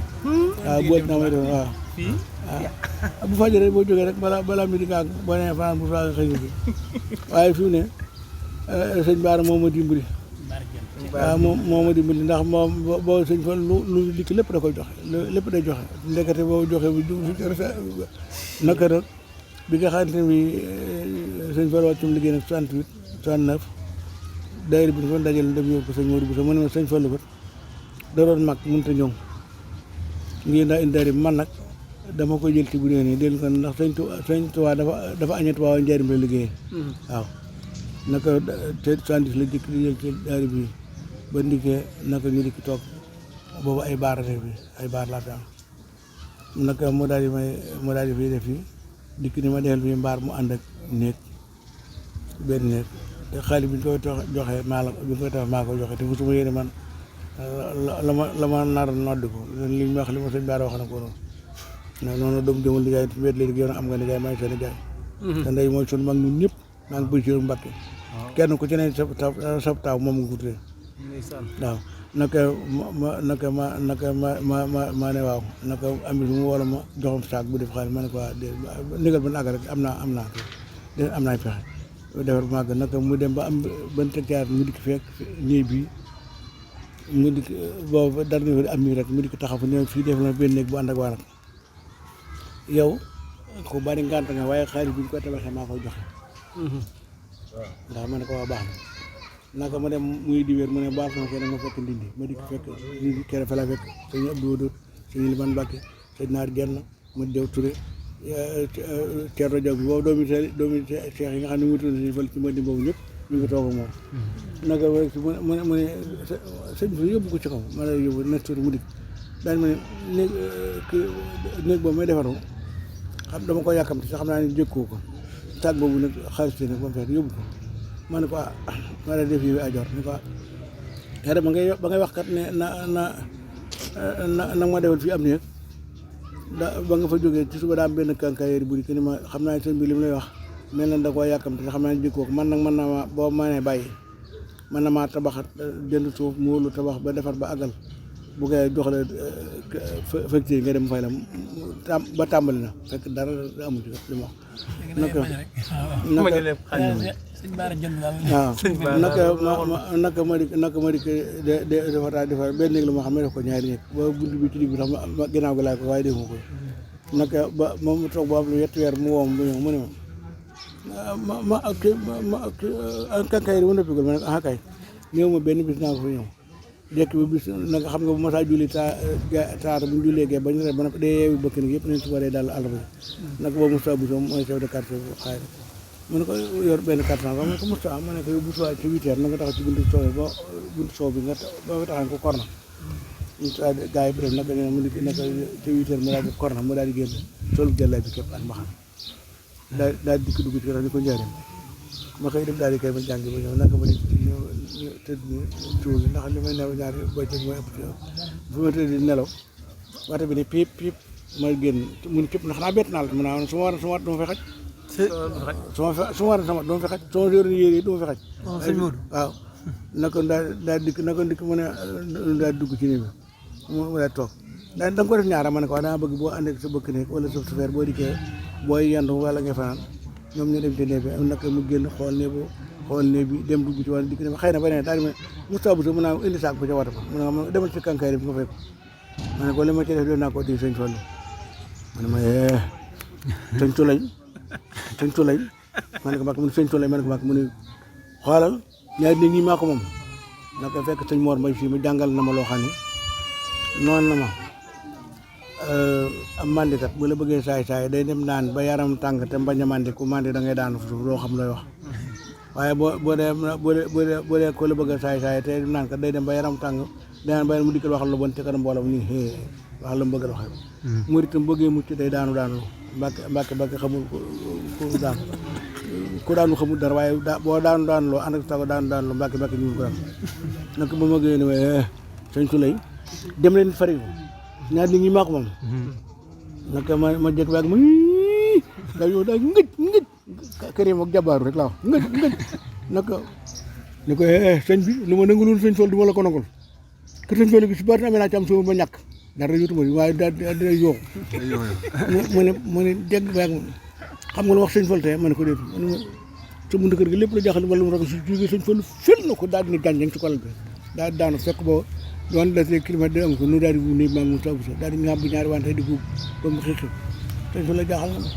waaw bu ëtt may doon waaw bu fajaree boo jógee rek balaa mi di ngaa boo nee fanaan bu faa xëy bi waaye fi mu ne sëñ Baara moo ma dimbali waaw moo ma dimbali ndax moom boo sëñ Fall lu dikk lépp da koy joxe lépp day joxe ndekete boo joxe bu naka nag bi nga xamante ne bi sëñ Fall wàccum liggéey nag 68 69 daayira bi dafa dajale dem yóbbu ko sëñ Modou Bousso mu ne ma sëñ Fall bat da doon mag mënut a ñëw ngir daa indi daayira bi man nag dama koy jël ci bu dee nii dellu ko ndax sëñ Tuubaa dafa añet waaw njëriñ la liggéeyee waaw naka te 70 la jëkk di jël ci daayira bi ba ndikkee naka ñu dikk toog boobu ay baar rek bi ay baar laa fi am naka mu daal di fiy def fii dikk ni ma defal fii mbaar mu ànd ak néeg benn néeg te xaalis bi ñu koy joxee bi ñu koy tax maa ko joxe te fu su ma yéene man la ma nar nodd ko li ñu wax li ma sëñ Baara wax na ko noonu doom jëmul liggéey wet li liggéey am nga liggéey may seen liggéey te ndey mooy sunu mag ñun ñëpp maa ngi bëj ci Mbàkke kenn ku ci ne sa taaw moom nga ko tuddee waaw naka ma ne waaw naka am bi mu wala ma joxam saak bu def xaalis ma ne ko waa ndigal ba àgg rek am naa pexe defar bu màgg naka mu dem ba am ban tëkkaat mu dikk fekk ñëw bi mu dikk boobu dara ñu am nii rek mu dikk taxaw fa ñëw fii def na benn néeg bu ànd ak waa nag yow ku bari ngànt nga waaye xaalis bi ñu koy tabaxee maa koy joxe ndax ma ne ko waa baax na naka ma dem muy di wér mu ne baal sama kër ma fekk ndindi ma dikk fekk ndindi kere fa la fekk sëñ Abdou Wadoot sëñ Liman Mbàkke sëñ Naar Jenn ma Dew Touré Thierno Diaw bi boobu doomi Cheikh yi nga xam ne mu tudd si fal ci ma di boobu ñëpp ñu ngi toog ak moom naka mu ne sëñ bi yóbbu ko ci kaw ma la yóbbu na tur mu dikk daañu ma ne néeg boobu may defaru xam dama ko yàkkamti sax xam naa ne jëkkoo ko saag boobu nag xaalis te nag ba mu fekk yóbbu ko ma ne ko ma la def yi ajoor ni ko xere ba ngay wax kat ne na ma defal fii am néeg ba nga fa jógee ci suba daa am benn kànkaayéeri bu di que ni ma xam naa ne sëñ bi li mu lay wax mel na da koo yàkkamti te xam naa ne jëkkoo ko man nag mën naa ma boo mënee bàyyi mën na maa tabaxat jënd suuf mu wóolu tabax ba defar ba àggal bu koy jox la facture nga dem fay la ba tàmbali na fekk dara amu ci li ma wax naka naka ma di defar benn néeg la moo xam ne def ko ñaari néeg ba bunt bi ci digg bi sax ginnaaw ga laay ko waaye defu ko naka ba moom toog ba am lu 7 weer mu woom bu ñëw mu ne ma kankay ma noppi ma ne ko kay ñëw ma benn bis naa ko fa ñëw jekk bi bis nag xam nga bu ma saa julli taata bu ñu jullee gee bañ re ba noppi day yeewi bëkk nag yëpp nañ si waree daal àllarba nag boobu Moustapha Bousso mooy chef de quartier bu xaay ma ne ko yor benn carton ma ne ko Moustapha ma ne ko yow bu subaa ci 8 heures na nga taxaw ci buntu soow bi nga ba fa taxaw ko korna gaa yi bi def naka mu di naka ci 8 heures mu daal di korna mu daal di génn solu gàllaay bi képp ak mbaxam daal di dikk dugg ci rajo ko njëriñ ma xëy dem daal di kay ma jàng ba ñëw naka ma di tëdd ni tuur gi ndax li may nelaw ñaari bëccëg mooy ëpp ci fu ma tëdd di nelaw waxte bi ne piip piip ma génn mu ne képp na xanaa bett naa la mu naa su ma war du ma fi xaj su ma war sama du ma fi xaj su ma yoroon yére yi du ma fi xaj waaw naka daal dikk mu ne daal dugg ci nii bi mu daal toog da nga ko def ñaara ma ne ko wax dama bëgg boo ànd ak sa bëkk néeg wala sa safeer boo dikkee booy yendu wala nga fanaan ñoom ñu dem ci néeg bi naka mu génn xool néeg bi dem dugg ci wàllu dikk ne xëy na ba ne daal di ma Moustapha Bousso mu naa indi saak ba ca wata fa mu ne ma demal ci kankay bi nga fekk ma ne ko li ma ci def doon naa ko di sëñ Fallu ma ne ma sëñ Tulay ma ne ko mag mu ne sëñ Tulay ma ne ko mag mu ne xoolal ñaari nit ñi maa ko moom naka fekk sëñ Mor Mbay fii mu jàngal na ma loo xam ne noonu na ma am mandikat bu la bëggee saay day dem naan ba yaram tàng te mbañ a mandi ku mandi da ngay daanu suuf doo xam looy wax waaye boo dee ko la bëgg a saay te naan kat day dem ba yaram tàng danaan ba mu dikkal waxal lu bon te kanam mbooloo ni wax la mu bëgg a waxee murit tam bëggee mucc day daanu mbàkke xamul ku daanu xamul dara waaye boo daanu loo ànd ak sago daanu loo mbàkke ñu ko daan nag ba ma gënee ne waaye sëñ Suley dem leen fari ñaar nit ñi maa ko moom naka ma jëkk baag ma da yow daa ngëj kër yi moom jabaaru rek laa wax ngëj naka ni ko sëñ bi lu ma nanguloon sëñ Fall du ma la ko nangul que sëñ Fall gi si bari amee naa ci am soo ma ñàkk dara yotuma waaye dina yooxu mu ne jëkk baag xam nga lu wax sëñ Fall te ma ne ko déet sa buntu kër gi lépp la jaxal wala mu rafet si jógee sëñ Fall fil na ko daal di ne gàncax ci kolal bi daal di daanu fekk boo doon la see kilomètre de am ko nu daal di ne maa Moustapha Bousso daal di ñaab ñaari wante di guub ba mu xëy sëñ Fall la jaaxal na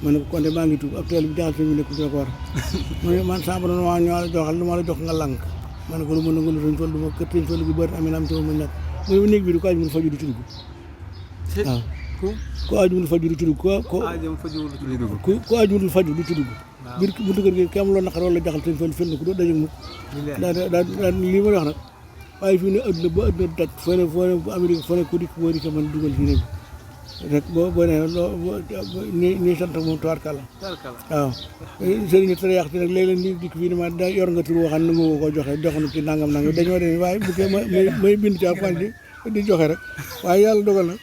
ma ne ko konte maa ngi tuub ak tool bi jaaxal sëñ bi nekkul ko war ma ne man sama borom ñoo la joxal lu ma la jox nga lànk ma ne ko lu ma nangu sëñ Fall du ma kër sëñ Fall gi bëri amee na am sama ma ñàkk mu ne néeg bi du ko ajumul faju du tudd waaw ku ajumul faju du tudd ku ajumul faju du tudd biir buntu kër gi ki am loolu naqar wala jaxal sëñ Fall fil na ko doo daje mukk daal lii ma wax nag waaye fii ne adduna ba adduna daj foo ne Amérique foo ne ku dikk boo di ko mën dugal ci néeg rek boo ne nii sant moom tubaarkàlla waaw sëriñ tara yàq ci nag léeg-léeg ni dikk fii ne ma da yor nga tur woo xam ne nga ko joxe jox na ci nangam dañoo dem waaye bu ko may bind ci alxuraan di joxe rek waaye yàlla dogal na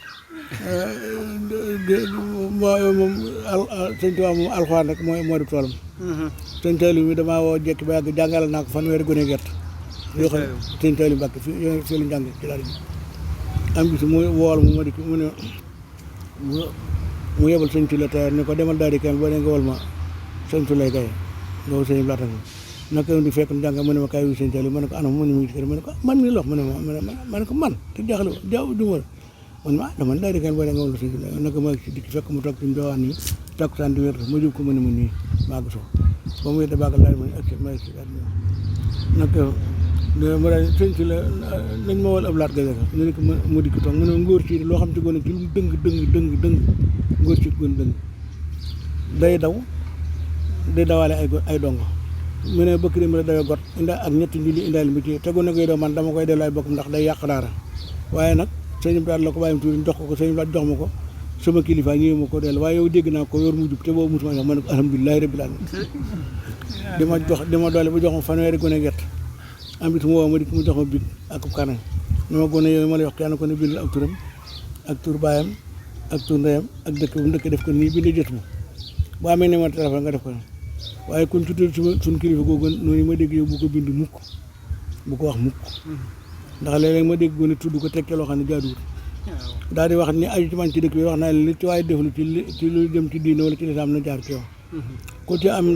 moom sëñ Tuubaa moom alxuraan rek moo di toolam sëñ Taaliw mi damaa woo jekki ba yàgg jàngal naa ko fanweeri gone gerte yoo xam sëñ Taaliw Mbàkke fii la njàng ci daal am bis mu wool ma dikk mu ne mu yebal sëñ Tuubaa tailleur ne ko demal daal di kenn boo dee nga wol ma sëñ Tuubaa Gaye boobu sëñ Blaata naka di fekk jàng mu ne ma kaay wi sëñ Taaliw ma ne ko anam mu ne mu ngi ci kër ma ne ko man mi lox ma ne ko man te jaaxle jaaw du ma man ma dama daal di kenn boo dee nga wol sëñ Tuubaa naka ma ci dikk fekk mu toog ci doo wax nii takkusaan di wér ma jóg ko mu ne ma nii maa ngi soo ba mu wér baagal laaj ma ne ak ma ci nag ma daal sëñ si la nañ ma wol ab laat ga ñu ne ko mu dikk toog mu ne ngóor ci loo xam ci gone ci lu dëng ngóor ci gone dëng day dawaale ay dongo mu ne bëkk dem la dawee got inda ak ñetti njulli indaali mu ci tegu na koy doo man dama koy delloo ay bokkam ndax day yàq daara waaye nag sëñ Blaat la ko bàyyim tuuti jox ko sëñ Blaat jox ma ko sama kilifa ñëwee ma ko delloo waaye yow dégg naa ko yor mu jub te boobu musuma jox ma ne ko alhamdulilahi rabbil alamin di ma doole ba jox ma fanweeri gone gett am bis mu woo ma di mu jox ma big ak carnet ni ma gone yooyu ma lay wax kenn ko ne bindal ak turam ak tur baayam ak tur ndeyam ak dëkk bu mu dëkk def ko nii bindi jot ma bu amee numéro téléphone nga def ko waaye kon tuddee suñu kilifa googu noonu ma dégg yow bu ko bind mukk bu ko wax mukk ndax léeg-léeg ma dégg gone tudd ko teg ca loo xam ne jaaduwul daal di wax ni aju ci man ci dëkk bi wax naa leen li ci waaye deflu ci lu jëm ci diine wala ci lislaam na jaar ci yow ku ci am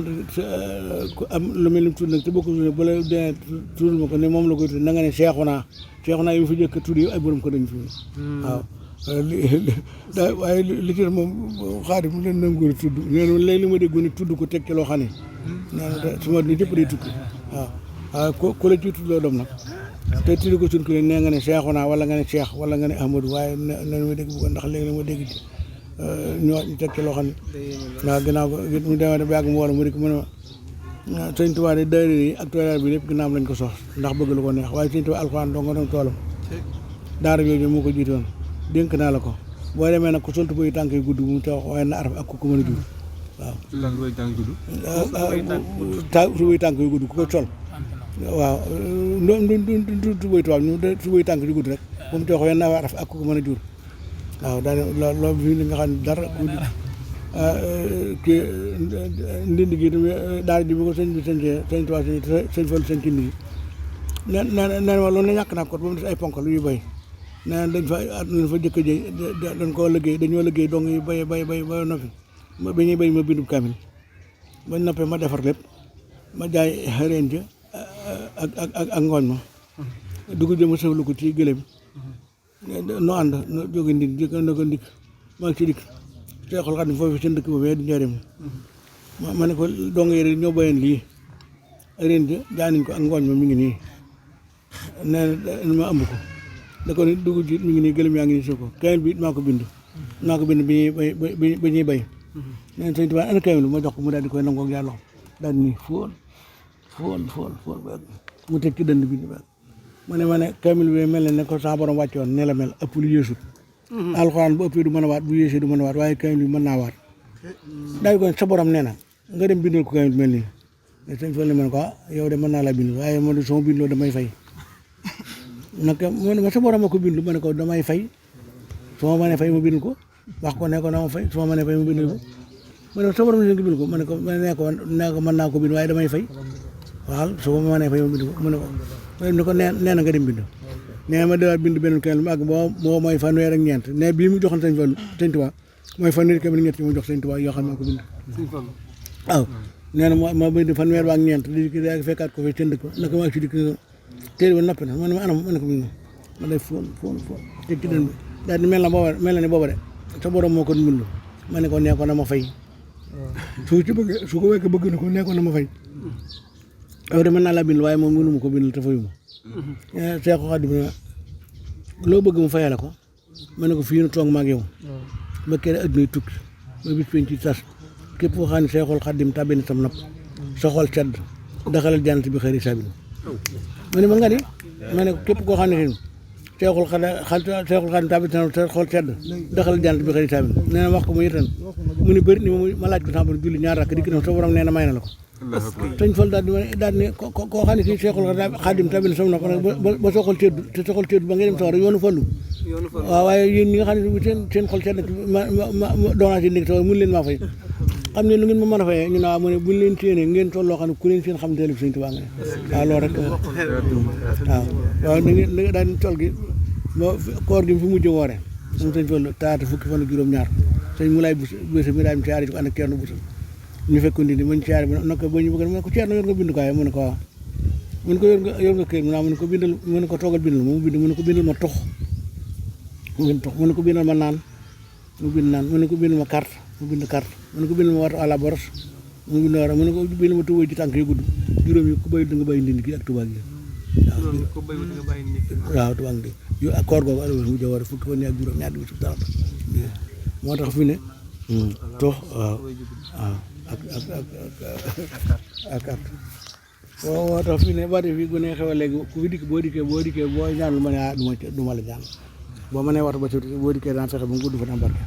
lu mel ni tudd nag te bokk bu la dee tudd ma ko ne moom la koy tudd na nga ne Seexuna yi fi jëkk tudd yi ay borom ko dañ fi waaw waaye li ci moom xaadim mu leen nangu tudd nee na léegi li ma dégg ni tudd ko teg ci loo xam ne nee na su ma ni ñëpp day tukki waaw ku la ci tuddloo doom nag te tudd ko suñ ko nee nga ne Cheikhouna wala nga ne Cheikh wala nga ne Ahmadou waaye nee na ma dégg bu ko ndax léegi li ma dégg ci ñu teg ci loo xam ne waaw ginnaaw ko mu demee ba yàgg mu wala mu dik mu ne ma sëñ Tuubaa de daayira yi ak toolaar bi lépp ginnaaw lañ ko sos ndax bëgg lu ko neex waaye sëñ Tuubaa alxuraan doo nga doon toolam daara jooju moo ko jiitoon dénk naa la ko boo demee nag ku soltu boy tànk yu gudd mu tax waaye na araf ak ku ko mën a jur waaw su boy tànk yu gudd ku ko sol waaw du boy tubaab ñu su boy tànk yu gudd rek bu mu tax waaye na araf ak ku ko mën a jur waaw daal loolu fi li nga xam ne dara guddi kii ndindi gi daara ji bi ko sëñ bi sëñ Tuubaa sëñ Fallu sëñ kindi gi nee na ma loolu na ñàkk naa ko ba mu des ay ponk lu ñuy bay nee na dañ fa jëkk jëy dañ koo liggéey dañoo liggéey dong yi bay ba noppi ba ñuy bay ma bindub kaamil ba noppee ma defar lépp ma jaay xëreen ja ak ngooñ ma dugub ji ma sëflu ko ci gëlëm no ànd no jóge ndik na ko ndik maa ngi ci dikk Seexul Xaadim foofu seen dëkk boobu di njëriñ ma ne ko dong yi ñoo bayeen lii xëreen ja jaay nañ ko ak ngooñ ma mi ngi nii nee na ma ëmb ko da ko ni dugub ji mi ngi nii gëlëm yaa ngi nii soo ko kaamil bi maa ko bind bi ñuy bay nee na sëñ Tuubaa ana kaamil ma jox ko mu daal di koy nangoo ak yàlla daal di nii fool ba mu teg ci dënd bind ba ma ne kaamil bi mel ne ko sa borom wàcce woon ne la mel ëpp lu yéesut alxuraan bu ëppee du mën a waat bu yéesee du mën a waat waaye kaamil bi mën naa waat daal di ko sa borom nee na nga dem bindal ko kaamil bi mel nii mais sëñ Fall ne man ko yow de mën naa laa bind waaye man de sama bindloo damay fay nag ma sa borom ma ko bindu ma ne ko damay fay su ma mënee fay ma bind ko wax ko ne ko na ma fay su ma mënee fay ma bind ko ma ne sa borom ne ko bind ko ma ne ko mën naa ko bind waaye damay fay waaw su ma mënee fay ma bind ko mu ne ko nee na nga dem bind nee ma dawaat bind beneen kenn mu àgg boo mooy fanweer ak ñeent ne bii mu joxoon sëñ Fallu sëñ Tuubaa mooy fanweer ak ñett yi mu jox sëñ Tuubaa yoo xam ne ko bind waaw nee na ma bind fanweer ak ñeent di daa fekkaat ko fi cënd ko naka maa ci dikk téere ba noppi na ma ne ma anam ma ne ko bind ma def foon teg ci dën bi daal di mel na ni booba de sa borom moo ko bind ma ne ko nee ko na ma fay su ko wekk bëgg na ko nee ko na ma fay yow de mën naa laa bind waaye moom mënu ma ko bind te fayuma Seexu Xaadim loo bëgg mu fayale ko ma ne ko fii nu toog maag yow ba kere addunay tukki ba bis peñ ci tas képp koo xam ne Seexul Xaadim tàbbi na sam nopp sa xol sedd daxalal jannat bi xëyri sabin ma ne ma nga ni ma ne képp koo xam ne Seexul Xaadim tàbbi na sa xol sedd daxalal jannat bi xëyri sabin nee na wax ko mu yëtan mu ni bëri ni ma laaj ko sama borom julli ñaar rakk dikk na sa borom nee na may na la ko sëñ Fall daal di ne koo xam ne si Seexul Xaadim tamit sama nopp nag ba soo xol teddu te sa xol teddu ba ngay dem sawar yoonu fallu waaw waaye yéen ñi nga xam ne seen xol sedd ma doonaa si nekk sawar mun leen maa fay xam ne lu ngeen ma mën a fayee ñu ne waaw mu ne buñ leen séenee ngeen toll loo xam ne ku leen seen xam ne teel bi sëñ Tuubaa nga ne waaw loolu rek waaw da ngeen daal di toll gi ba koor gi fi mujj woore moom sëñ Fall taata fukki fan ak juróom-ñaar sëñ mu laay bés mi daal di siyaare ko ànd ak Ceerno Buso ñu fekk ndi mañ siyaare bi nag ba ñu bëgg mu ne ko Ceerno yor nga bind kaay mu ne ko waaw mu ne ko yor nga këyit mu ne ko bindal mu ne ko toogal bindal mu bind mu ne ko bindal ma tox mu ne ko bindal ma naan mu bind naan mu ne ko bindal ma carte mu bind carte mu ne ko bindal ma watu à la boros mu bind war mu ne ko bindal ma tubay ci tànk yu gudd juróom yi ku bay da nga bàyyi ndindi gi ak tubaab gi waaw tubaab gi yu ak koor googu alal mu jawar fukki fan ak juróom ñaar bi su dara moo tax fi ne tox waaw waaw ak carte moo tax fi ne bari fi gu ne xew léegi ku fi dikk boo dikkee boo ñaanul ma ne ah du ma la ñaan boo ma nee watu ba surtout boo dikkee daan fexe ba mu gudd fa am barke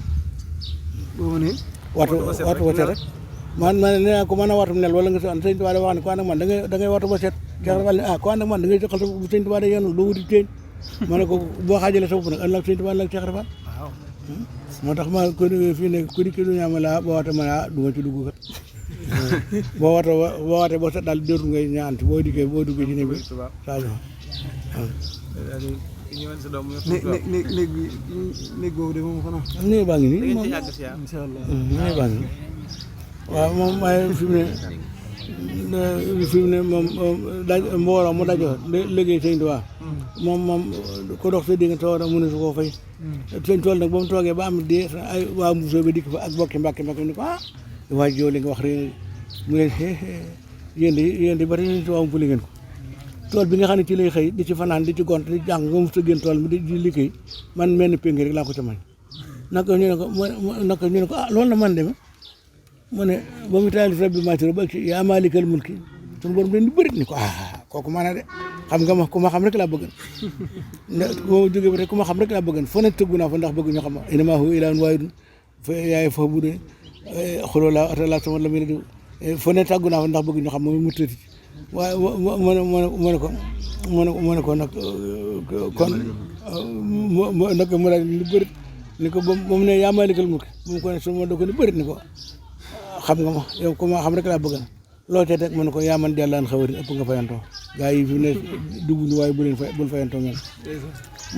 boo ma nee watu ba set rek man ma ne nee ko mën a watu nel wala nga sëñ Tuubaa da wax ne ko ànd ak man da ngay watu ba set ko ànd ak man da ngay joxal sa sëñ Tuubaa da yoonul doo wuti teeñ ma ne ko boo xaajale sa bopp nag ëllëg sëñ Tuubaa ëllëg Cheikh Rafal moo tax ma ko fii ne ku dikki du ñaama la boo wate ma ne du ma ci dugg kat boo wate boo set daal dootu ngay ñaanti boo duggee ci ne bi sadio néeg boobu de moom xanaa néeg baa ngi nii moom incha allah néeg baa ngi nii waaw moom waaye fi mu ne fi mu ne moom daj mbooloo mu dajoo liggéey sëñ Tuubaa moom ko dox sa diggante war a mën a su koo fay sëñ tool nag ba mu toogee ba am di ay waa Mbuso bi dikk fa ak bokki Mbàkke ni ko waa joo li nga wax rek mu leen yéen di bari sëñ Tuubaa mu li ngeen ko tool bi nga xam ne ci lay xëy di ci fanaan di ci gont di jàng nga mu sa génn tool mi di liggéey man mel ni péngi rek laa ko ca man naka ñu ne ko loolu la man deme mu ne ba mu taalif rabbi maatiro ba ci yaa maalikal mulki suñu borom dañ di bërit ni ko kooku maana de xam nga ma ku ma xam rek laa bëggan boo jógee ba tey ku ma xam rek laa bëggan fo ne tëggu naa fa ndax bëgg ñu xam innamaa huwa ilaahun waahidun fa yaay fa bu de xuloo laa ata laa sama la mu ne di fo ne tàggu naa fa ndax bëgg ñu xam moom mu tëti waaye mu ne ko nag kon nag mu daal di bërit ni ko ba mu ne yaa maalikal mulki mu ko ne su ma da ko ni bërit ni ko xam nga ma yow ku ma xam rek laa bëggan loo ca teg mu ne ko yaa man dellaan xawari ëpp nga fayantoo gaa yi fi ne dugguñu waaye bul fayantoo ngeen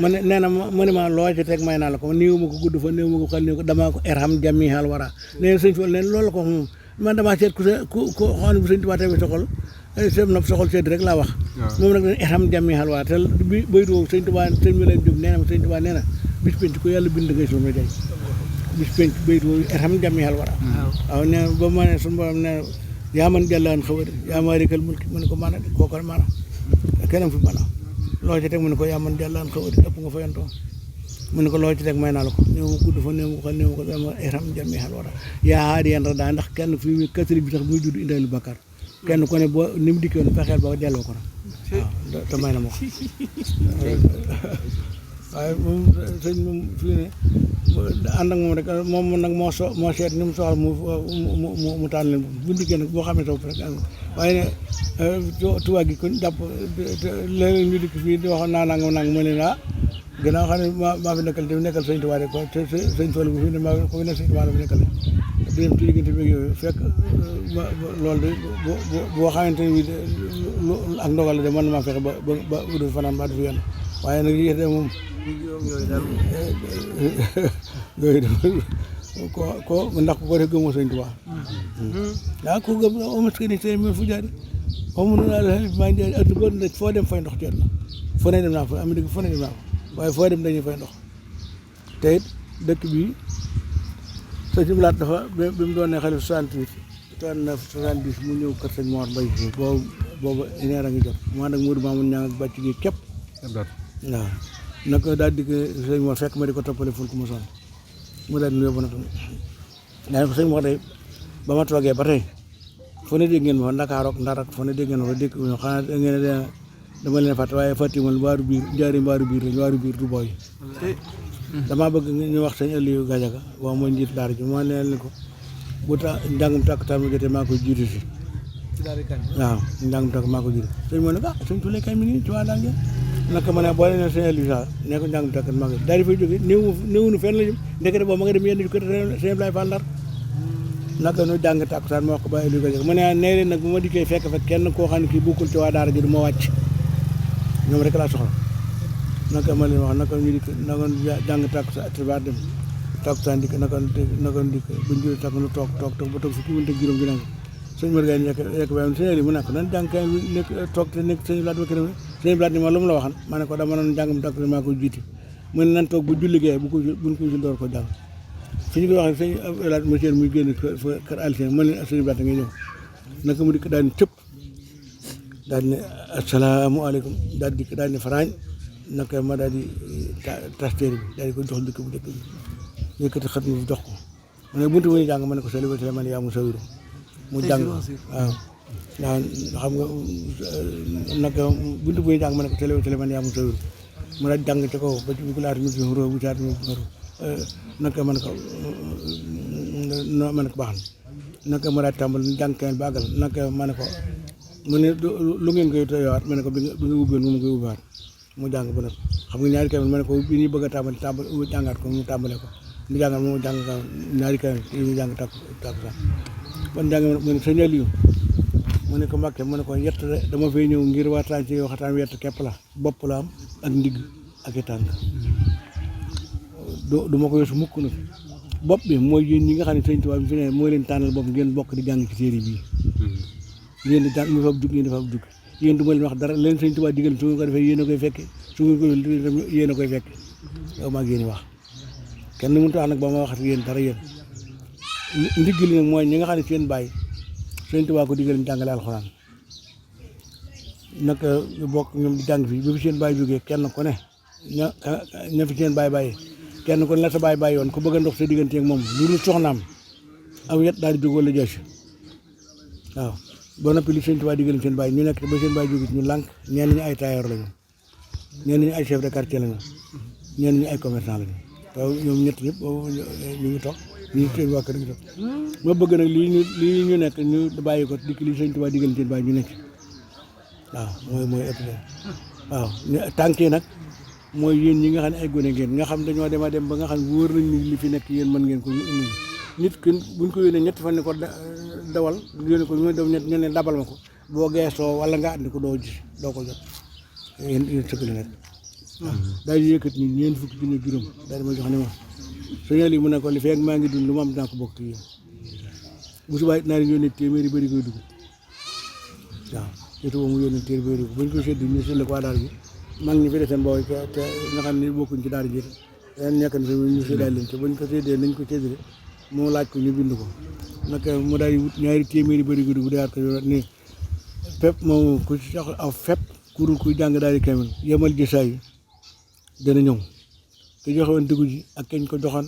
ma ne nee na ma ne ma loo ca teg may naa la ko néew ma ko gudd fa néew ma ko xal néew ko damaa ko erham jami xaal wara nee na sëñ Fall neen loolu la ko moom man damaa seet ku xam ne bu sëñ Tuubaa tamit soxol seet rek laa wax moom nag erham jami xaal wara te bi baytu woowu sëñ Tuubaa sëñ mi leen jóg nee na ma sëñ Tuubaa nee na bis penc ko yàlla bind ngay soo may day bis penc baytu woowu erham jami xaal wara waaw nee ba ma ne suñu borom nee yaa man jàllaan xawari yaa maalikal mulki mu ne ko maana kooku maana kenn fi maana loo ci teg mu ne ko yaa man jàllaan xawari ëpp nga fayantoo mu ne ko loo ci teg may naa la ko néew ma gudd fa néew ma ko xal néew ma ko dama ihram jami xal wara yaa haadi yan daa ndax kenn fi mu katari bi tax muy judd indalu bàkkaar kenn ku ne boo ni mu dikkee woon fexeel ba delloo ko na waaw te may na ma ko waaye moom sëñ moom fii ne ànd ak moom rek moom nag moo seet ni mu soxla mu tànn leen bu dikkee nag boo xamee topp rek waaye ne tubaab gi kon jàpp léeg-léeg ñu dikk fii di wax naa nangam ma leen gannaaw xam ne maa fi nekkal te nekkal sëñ Tuubaa rek te sëñ Fall bu fi ne maa ko fi ne sëñ Tuubaa la fi nekkal di dem ci diggante bi yooyu fekk loolu de boo xamante ne ak ndogal la de mën na maa fexe ba du fanaan ba du fi yenn waaye nag lii de moom yooyu ko ndax ko def gëmoo sëñ Tuubaa ko gëm omaskeni seen men fu jaari xamunu maa ngi ëtt boo ne foo dem fay ndox jot na foo ne dem naa fa am dëgg foo ne dem naa fa waaye foo dem dañuy fay ndox te it dëkk bi sëñ bi laat dafa bi mu doon ne xale 68 39 70 mu ñëw kër sëñ Mor Mbaye fii boobu une heure a ngi jot mu ànd ak Modou Mamoun ñaa ak bàcc gi képp waaw nag daal di ko sëñ Mor fekk ma di ko toppale ful ku ma sonn mu daal di nuyoo ba nag daa ko sëñ Mor day ba ma toogee ba tey foo ne dégg ngeen ma fa Ndakaar ak Ndar ak foo ne dégg ngeen ma fa dégg xanaa ngeen ne dama leen fàtte waaye fàttimal mbaaru biir njaari mbaaru biir lañ mbaaru biir du booy damaa bëgg ñu wax sëñ Aliou Gadiaga waaw mooy njiit daara ji moo leen ko bu njàngum tàkkusaan mi jotee maa koy jiitu si waaw njàngum tàkk maa ko jiitu sëñ moo ne sëñ Tuubaa kay mi ngi ci waa daal ngeen naka ma ne boo leen sëñ Aliou Sall ne ko njàngum tàkk maa koy daal di fay jógee néewunu fenn la jëm ndekete boobu ma nga dem yenn ko sëñ Ablaye Fall Ndar naka nu jàng tàkkusaan ma wax ko ba Aliou Gadiaga mu ne nee leen nag bu ma dikkee fekk kenn koo xam ne kii bokkul ci waa daara ji du ma wàcc ñoom rek laa soxla naka ma leen wax naka ñu dikk naka jàng tàkkusaan dem tàkkusaan dikk naka dikk buñ jëlee tàkk nu toog ba toog fukki minute ak juróom gi nag sëñ Mor Gaye nekk ba sëñ Aliou mu nekk nan jàng kay nekk toog te nekk sëñ Blaat ba këram sëñ Blaat ni ma lu mu la waxan ma ne ko dama noon jàngam tàkkusaan maa ko jiiti mu ne nan toog bu julli gee buñ ko jul door ko jàng fi ñu ko waxee sëñ Blaat monsieur muy génn kër Alcine ma leen sëñ Blaat ngay ñëw naka mu dikk daal ni tëpp daal ne asalaamaaleykum daal di daal di faraañ naka ma daal di tas téere bi daal di ko jox dëkk bu njëkk bi yëkkati xat mi jox ko ma ne buntu muy jàng ma ne ko célibataire man yaa mu sawiru mu jàng waaw xam nga naka buntu muy jàng ma ne ko célibataire man yaa mu sawiru mu daal jàng ca kaw ba ci bu laata mi fi xuró bu caat mi xuró naka ma ne ko baax na naka ma daal tàmbal jàng kenn baagal naka ma ne ko mu ne lu ngeen koy tooyawaat ma ne ko bi nga ubbiwoon mu koy ubbiwaat mu jàng ba nag xam nga ñaari kamil ma ne ko bi ñuy bëgg a tàmbali jàngaat ko mu tàmbale ko mu jàngat mu jàng ñaari kamil yi ñu jàng takkusaan ban jàng mu ne sëñ Aliou mu ne ko Mbàkke mu ne ko yett dama fay ñëw ngir waxtaan ci waxtaan yett képp la bopp la am ak ndigg ak i tànk du ma ko yosu mukk nag bopp bi mooy yéen ñi nga xam ne sëñ Tuubaa bi fi ne mooy leen tànnal bopp ngeen bokk di jàng ci téere bii yéen di jàng ñu fa jug yéen dafa jug yéen du ma leen wax dara leen sëñ Tuubaa digal su ngeen ko defee yéen a koy fekke su ngeen ko yéen a koy fekke yow maa ngi yéen wax kenn mënut a wax nag ba ma wax yéen dara yéen ndigg li nag mooy ñi nga xam ne seen bàyyi sëñ Tuubaa ko digal ñu jàngale alxuraan nag ñu bokk ñoom di jàng fii ba fi seen bàyyi jógee kenn ku ne ña fi seen bàyyi kenn ku ne la sa bàyyi yoon ku bëgg a ndox sa diggante ak moom lu dul soxnaam aw yet daal di jóg wala jeex waaw ba noppi li sëñ Tuubaa digal seen bàyyi ñu nekk ba seen bàyyi jógee ñu lànk ñenn ñi ay tailleur lañu ñenn ñi ay chef de quartier lañu ñenn ñi ay commerçant lañu te ñoom ñett ñëpp ñu ngi toog ñu seen waa kër gi toog ma bëgg nag lii ñu nekk ñu bàyyi ko dikk li sëñ Tuubaa digal seen bàyyi ñu nekk waaw mooy ëpp waaw tànk yi nag mooy yéen ñi nga xam ne ay gone ngeen nga xam dañoo dem a dem ba nga xam ne wóor nañ ni li fi nekk yéen mën ngeen ko indi nit ki buñ ko yónnee ñetti fan ne ko dawal yónnee ko ñu dem ñett ñu ne dabal ma ko boo geesoo wala nga andi ko doo gis doo ko jot yéen sëkk la nekk waaw daal di yëkkat ni ñeent fukki junni juróom daal di ma jox ne ma sëñal yi mu ne ko li feeg maa ngi dund lu ma am dinaa ko bokk ci yéen bu subaa it naa leen yónnee téeméeri bëri koy dugg waaw surtout mu yónnee téeméeri bëri buñ ko sédd ñu séddale ko waa daal bi mag ñi fi deseen boobu te nga xam ne bokkuñ ci daara ji leen nekk na fi ñu séddale leen te buñ ko séddee nañ ko séddale moo laaj ko ñu bind ko nag mu daal di wut ñaari téeméeri bëri ko dugg daal ko ni fépp moom ku ci soxla aw fépp kurul kuy jàng daal di kamil yemal gisaay yi dana ñëw te joxe woon dugg ji ak keñ ko joxoon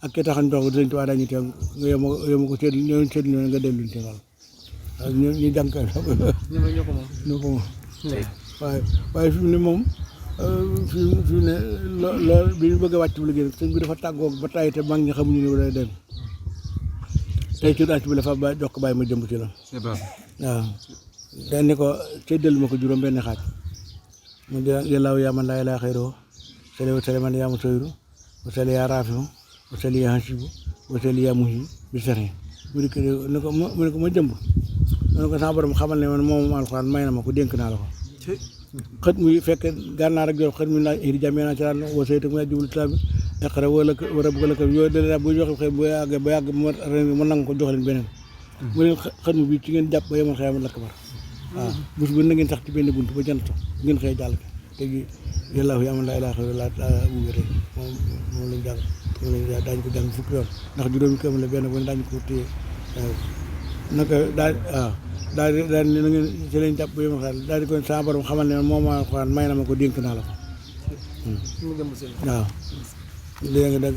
ak ke taxan jox ko dañ tuwaa dañu teew nga yema ko sédd ñoo sédd ñoo nga delluñ ci loolu waaw ñu jàng ñoo ko moom waaye fi mu ne moom fi mu ne loolu bi ñu bëgg a wàcc bu liggéey sëñ bi dafa tàggoog ba tay te mag ñi xamuñu ne wala dem tey ci daal bi la fa ba jox ko bàyyi ma jëmb ci la waaw dañ ne ko séddal ma ko juróom benn xaaj mu di yàllaaw yaa man laa ilaaha xayroo sali wa sali man yaa ma soyru wa sali yaa raafiu wa sali yaa hasibu wa sali yaa muhi bi sari mu ne ko ma jëmb mu ne ko sama borom xamal ne man moom alxuraan may na ma ko dénk naa la ko xët muy fekk gànnaar ak jox xët muy laaj iri jamee naa ci daan woo saytu muy jublu islam bi iqra wala wala bu ko yooyu dana bu joxe xëy bu yàgg mu nangu ko jox leen beneen mu leen xët mu bi ci ngeen jàpp ba yemal xëy amat lakk bar waaw bés bu na ngeen sax ci benn bunt ba jant ngeen xëy jàll léegi yàllaahu yi aman laa ilaaha illallaah wuga tey moom lañ jàng daañu ko jàng fukki yoon ndax juróomi këm la benn bu ne daañu ko téye naka daal waaw daal di na ngeen ci leen jàpp ba yemal xëy daal di ko sama borom xamal ne moom maa xuraan may na ma ko dénk naa la ko waaw léegi nga dagg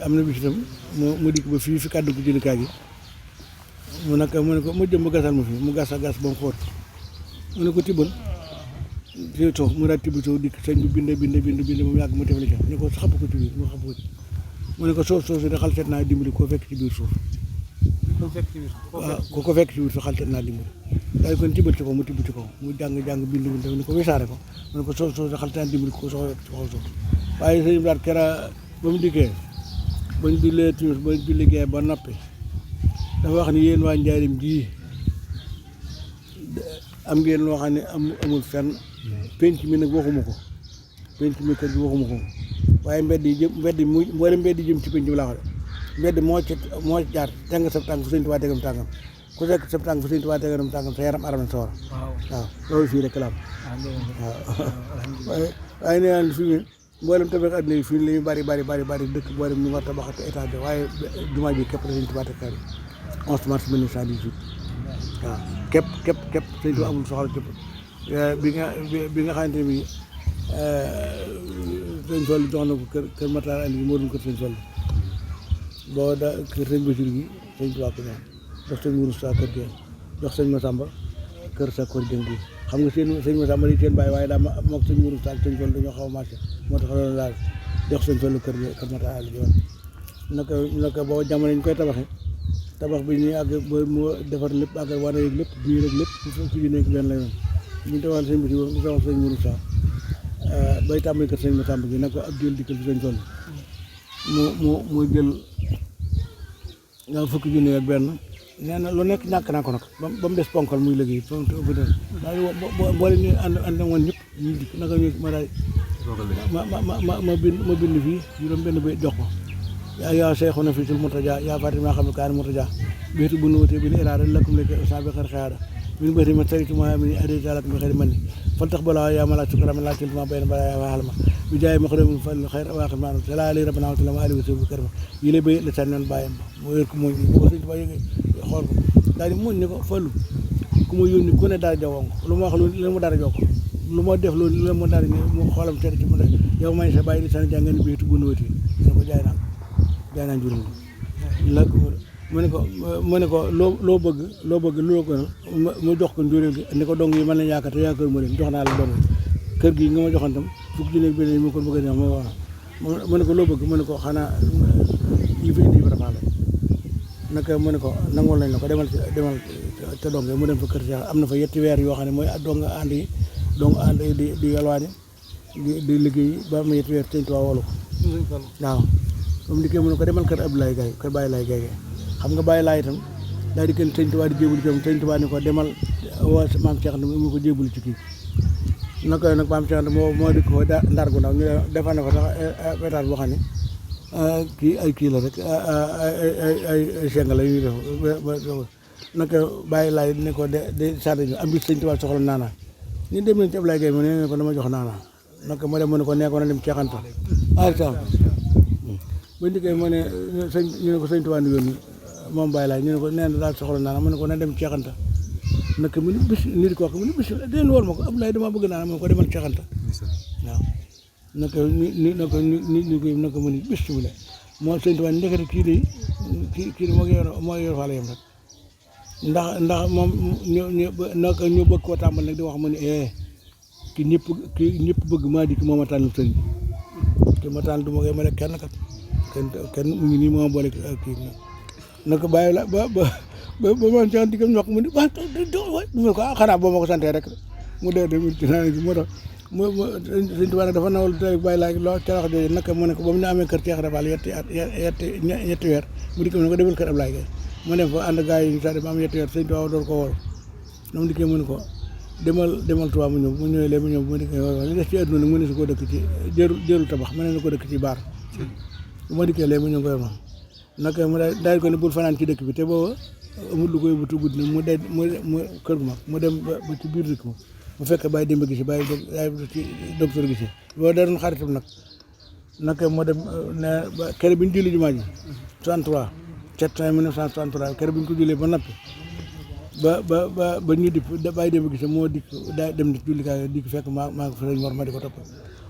am na bis itam mu dikk ba fii fi kàddu ko jëlikaay gi mu ne ko mu jëm ba gasal ma fii mu gas a gas ba mu xóot mu ne ko tibbal ci suuf mu daal tibb suuf dikk sëñ bi bind moom yàgg mu tefali ca ne ko xapp ko ci biir mu xapp ko ci mu ne ko suuf si de xal seet naa dimbali koo fekk ci biir suuf waaw ku ko fekk ci biir suuf xal seet naa dimbali daal kon tibbal ci kaw mu tibb ci kaw mu jàng bind ni ko wisaare ko mu ne ko suuf si xal seet naa dimbali ko soxla ci kaw suuf waaye sëñ bi daal kera ba mu dikkee bañ jullee timis bañ julli gee ba noppi dafa wax ni yéen waa Njaaréem ji am ngeen loo xam ne amul fenn penc mi nag waxuma ko penc mi kër gi waxuma ko waaye mbedd yi mu mboolem mbedd yi jëm ci penc bi laa wax de mbedd moo ci jaar teg nga sa tànk fu Sëñ Tuubaa tegam tàngam ku fekk sa tànk fu Sëñ Tuubaa tegam tàngam sa yaram aram na sa war waaw loolu fii rek la am waaw waaye nee naa fii mboolem tabax àddina yi fii li ñu bari dëkk mboolem ñu war tabaxat état bi waaye jumaa ji képp la Sëñ Tuubaa teg 11 mars 1918 waaw képp Sëñ Tuubaa amul soxla képp bi nga xamante ne bii Sëñ Fallu jox na ko kër Matar Ali moo doon kër Sëñ Fallu boo da kër Sëñ Basiru gi Sëñ Tuubaa ko ñaan jox Sëñ Mourou Sa kër gi jox Sëñ Masamba kër sa kër jëng gi xam nga Sëñ Masamba di seen bàyyi waaye daa mook Sëñ Mourou Sa ak Sëñ Fallu dañoo xaw a marché moo tax loolu daal jox Sëñ Fallu kër Matar Ali yoon naka boo jamono ñu koy tabax bi ñuy àgg ba mu defar lépp àgg wane yeeg lépp biir ak lépp fi ñu nekk benn la yoon ñu defal Sëñ Basiru ñu defal Sëñ Mourou Sa bay tàmbali kër Sëñ Masamba gi naka ab jël dikkal bi Sëñ Fallu mu jël fukki junni ak benn nee na lu nekk ñàkk naa ko nag ba mu des ponkal muy liggéey daal boole ñu ànd woon ñëpp ñu dikk naka ñu ma daal ma bind fii juróom benn ba jox ko yaa Seexuna fi sul Murtaja yaa Fatima xam ne kaan Murtaja béytu bu nu wutee bi ni iraada lakum lekk sa bi xar xaada min bëri ma saritu ma min adi talat mi xëri man ni fal tax balaa yaa ma laa sukara ma laa tilma bayna bara yaa waxal ma bi jaay ma xëram fal xayr waaxi maanaam sala ali rabbana wa sallam ali wa sallam karama yi lay bay la sànnoon bàyyam ba mu wér ko mooñ bu ko sëñ Tuubaa yëgee xool ko daal di mooñ ni ko fallu ku ma yónni ku ne daal jawon ko lu ma wax lu mu dara jokko lu ma def loolu lu mu dara mu xoolam tedd ci mu ne yow may sa bàyyi di sànni jàngeen biitu bu nuwati ne ko jaay naa juróom la mu ne ko loo bëgg loo ko mu jox ko njuréel gi ni ko dong yi mën nañ yaakaar te yaakaar mu leen jox naa la dong kër gi nga ma joxoon tam fukk junne benn yi mu ko bëgg a neex mu ne ko loo bëgg mu ne ko xanaa yi fi indi Ibra Fall naka mu ne ko nangul nañ la ko demal te dong mu dem fa kër Cheikh am na fa yetti weer yoo xam ne mooy dong ànd di yalwaani di liggéey ba am yetti weer Sëñ Tuubaa wolu ko waaw comme dikkee mu ne ko demal kër Abdoulaye Gaye kër Baye Laye Gaye xam nga Baye Laye itam daal di kenn Sëñ Tuubaa di jébul ci moom Sëñ Tuubaa ni ko demal woo maam Cheikh mu ko jébul ci kii naka nag maam Cheikh moo di ko ndar gu ndaw ñu defal na ko sax étage boo xam ne kii la rek ay seng la ñuy def naka Baye Laye ni ko de sàdd ñu am bi Sëñ Tuubaa soxla naanaa ñu dem nañ ci Abdoulaye Gaye mu ne ko dama jox naanaa naka ma dem mu ne ko nekkoon na dem ceexanta ba ndikkee mu ne ñu ne ko Sëñ Tuubaa ni yónni moom Baye Laye ñu ne ko nee na daal soxla naana mu ne ko na dem ceexanta naka mu ni bis nit ko mu ni bis den wool ma ko Abdoulaye dama bëgg naana mu ne ko demal ceexanta waaw naka naka mu ni bis mu ne moo Sëñ Tuubaa ndekete kii moo yor faale yam rek ndax moom ñu bëgg koo tàmbal nag di wax mu ne ki ñëpp bëgg maa di ki moo ma tànn sëñ ki ma tànn du ma koy ma ne kenn mu ngi nii moo boole kii naka bàyyi la ba man ci digam ñok mu ni ba du ko xanaa boo ma ko santee rek mu dee de ci naa moo tax Sëñ Tuubaa dafa nawal tey Baye Laye loo ca wax jooju naka mu ne ko ba mu ne amee kër Cheikh Rafal ñetti weer mu dikkee mu ne ko demal kër Ablaye Gaye mu dem fa ànd gars yi sa dem am yetti weer Sëñ Tuubaa door ko wóor mu dikkee mu ne ko demal Tuubaa mu ñëwee léegi mu ñëw mu dikkee li des ci àdduna nag mu ne su ko dëkk ci jëru tabax mu ne na ko dëkk ci baar bu ma dikkee léegi mu ñëw koy ma naka mu daal ko ne bul fanaan ci dëkk bi te booba amul lu koy butu guddi mu kër gu mag mu dem ba ci biir dëkk mu fekk bàyyi démb gisi bàyyi ci docteur gisi boo da doon xaritam naka moo dem ne kere bi ñu julli jumaa ji 63 1963 kere bi ñu ko jullee ba noppi ba ñu dip bàyyi démb gisi moo dikk daa dem di jullikaay dikk fekk maa ngi fa sëñ Mor ma di ko topp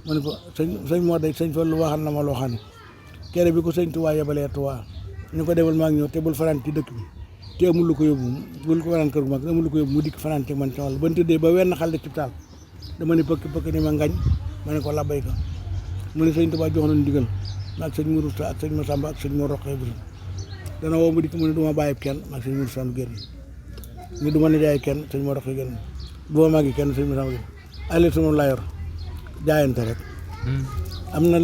ma ne ko sëñ Mor day sëñ Fallu waxal na ma loo xam ne kere bi ko Sëñ Tuubaa yebalee Tuubaa ñu ko demal maa ngi ñëw te bul fanaan ci dëkk bi te amul lu ko yóbbu bul ko fanaan kër gu mag amul lu ko yóbbu mu dikk fanaan ci man ci wàll ba tëddee ba wenn xale ci taal dama ne pëkk ni ma ngañ ma ne ko labbay ko mu ne Sëñ Tuubaa jox nañu ndigal ak sëñ Mourou Sa ak sëñ Massamba ak sëñ Mor Roqee bi dana woo mu dikk mu ne du ma bàyyi kenn ak sëñ Mourou Sa génn ni du ma nijaay kenn sëñ Mor Roqee génn du ma màggi kenn sëñ Massamba génn ale sunu laa yor jaayante rek am na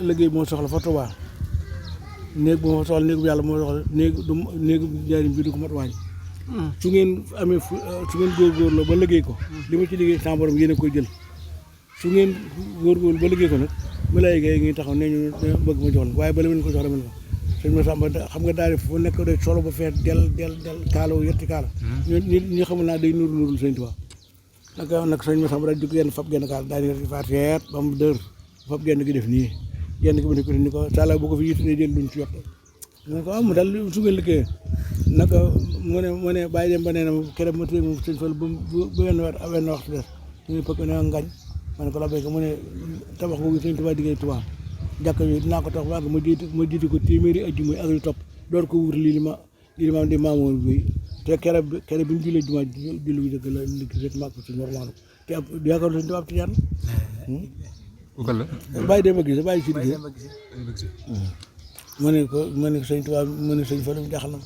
liggéey moo soxla fa Tuubaa néeg bu ma soxla néegu yàlla moo soxla néegu njaarim bi du ko mat wàññi su ngeen amee su ngeen góorgóorloo ba liggéey ko li ma ci liggéey sama borom yéen a koy jël su ngeen góorgóorlu ba liggéey ko nag malaay gay ngi taxaw ne ñu bëgg ma jox la waaye bala leen ko jox dama ne ko sëñ Massamba xam nga daal fu nekk day solo ba feet del kaalaw yetti kaala ñi xamul naa day nurul Sëñ Tuubaa nag sëñ Massamba daal di ko yenn fab genn kaala daal di faat feet ba mu dër fab genn gi def nii genn gi mu ne ko ni ko sala bu ko fi yitu ne jël luñ ci yott mu ne ko am daal su ngeen liggéeyee naka mu ne bàyyi dem ba nee na kere ma téye moom Sëñ Fallu bu wenn waxtu des ñu pëkk ne ngañ ma ne ko la béykat mu ne tabax boobu Sëñ Tuubaa diggéey Tuubaa jàkka yooyu dinaa ko tax waag ma jiitu ko téeméeri ajjuma ak lu topp door ko wur lii ma di maamoon bi te kere bi ñu jullee jumaa julli bi dëgg la liggi rek maag ko si normal te ab yaakaar Sëñ Tuubaa ab tijaan bàyyi dem a gis bàyyi si digg mu ne ko Sëñ Tuubaa mu ne Sëñ Fallu jaxal na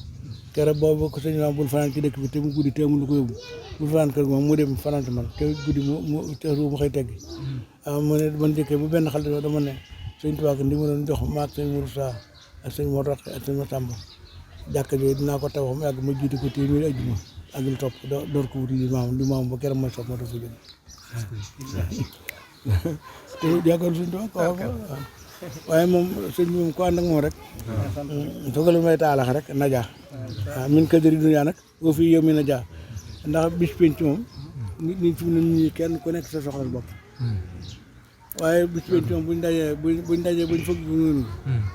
kere boobu ko sëñ ma bul fanaan ci dëkk bi te mu guddi te amul lu ko yóbbu bul fanaan kër moom mu dem fanaan ci man te guddi mu xëy teggi mu ne man jëkkee bu benn xale dama ne Sëñ Tuubaa ko ndi ma doon jox maag sëñ Mourou Sa ak sëñ Mor Roqee ak sëñ Massamba jàkka jooyu dinaa ko tabax mu yàgg ma jiitu ko téeméeri ajjuma ak lu topp door ko wuti di maam ba keroog ma sopp ma def ko jël te yaakaar Sëñ Tuubaa ko waaye moom sëñ bi moom ko ànd ak moom rek sogal may taalax rek najaa waaw min kadari dunya nag boo fii yow mi najaa ndax bis penc moom nit ñi fi mu ne nii kenn ku nekk sa soxla bopp waaye bis penc moom buñ fëgg noonu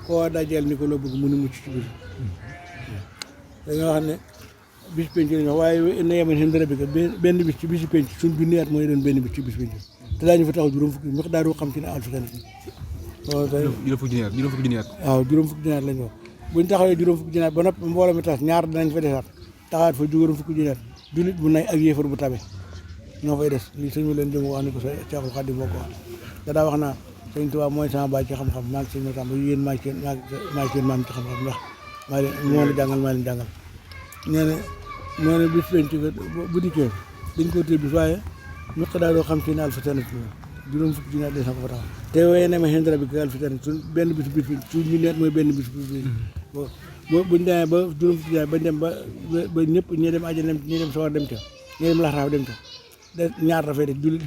koo dajeel ni ko loo bëgg mënu mucc ci biir dañoo wax ne bis penc lañu wax waaye na yemen seen dara bi benn bis ci bisi penc suñ bi neet mooy doon benn bis ci bis penc te daañu fa taxaw juróom fukki mi daaru xam ci ne alfi tan juróom fukki junni at waaw juróom fukki junni at lañu wax buñ taxawee juróom fukki junni at ba noppi mbooloo mi tas ñaar danañ fa desaat taxawaat fa juróom fukki junni at jullit bu nay ak yéefar bu tabe ñoo fay des lii sëñ bi leen jëm wax ni ko sa Seexul Xaadim moo ko wax da daa wax naa sëñ Tuubaa mooy sama baay ci xam-xam maa ngi sëñ Masamba yéen maa ngi seen maam ci xam-xam ndax maa leen moo la jàngal maa leen jàngal nee na bis penc bu dikkee dañ ko tëj bis waaye ñu ko daal doo xam ci ne alfa sanat juróom fukki junni at des na ko fa taxaw te waaye ne ma xendara bi alfa sanat suñ benn bis suñ ñu neet mooy benn bis buñ demee ba juróom fukki junni bañ dem ba ñëpp ñi dem àjjana dem ñi dem sawar dem ca ñi dem laxaraaf dem ca de ñaar dafay def jullit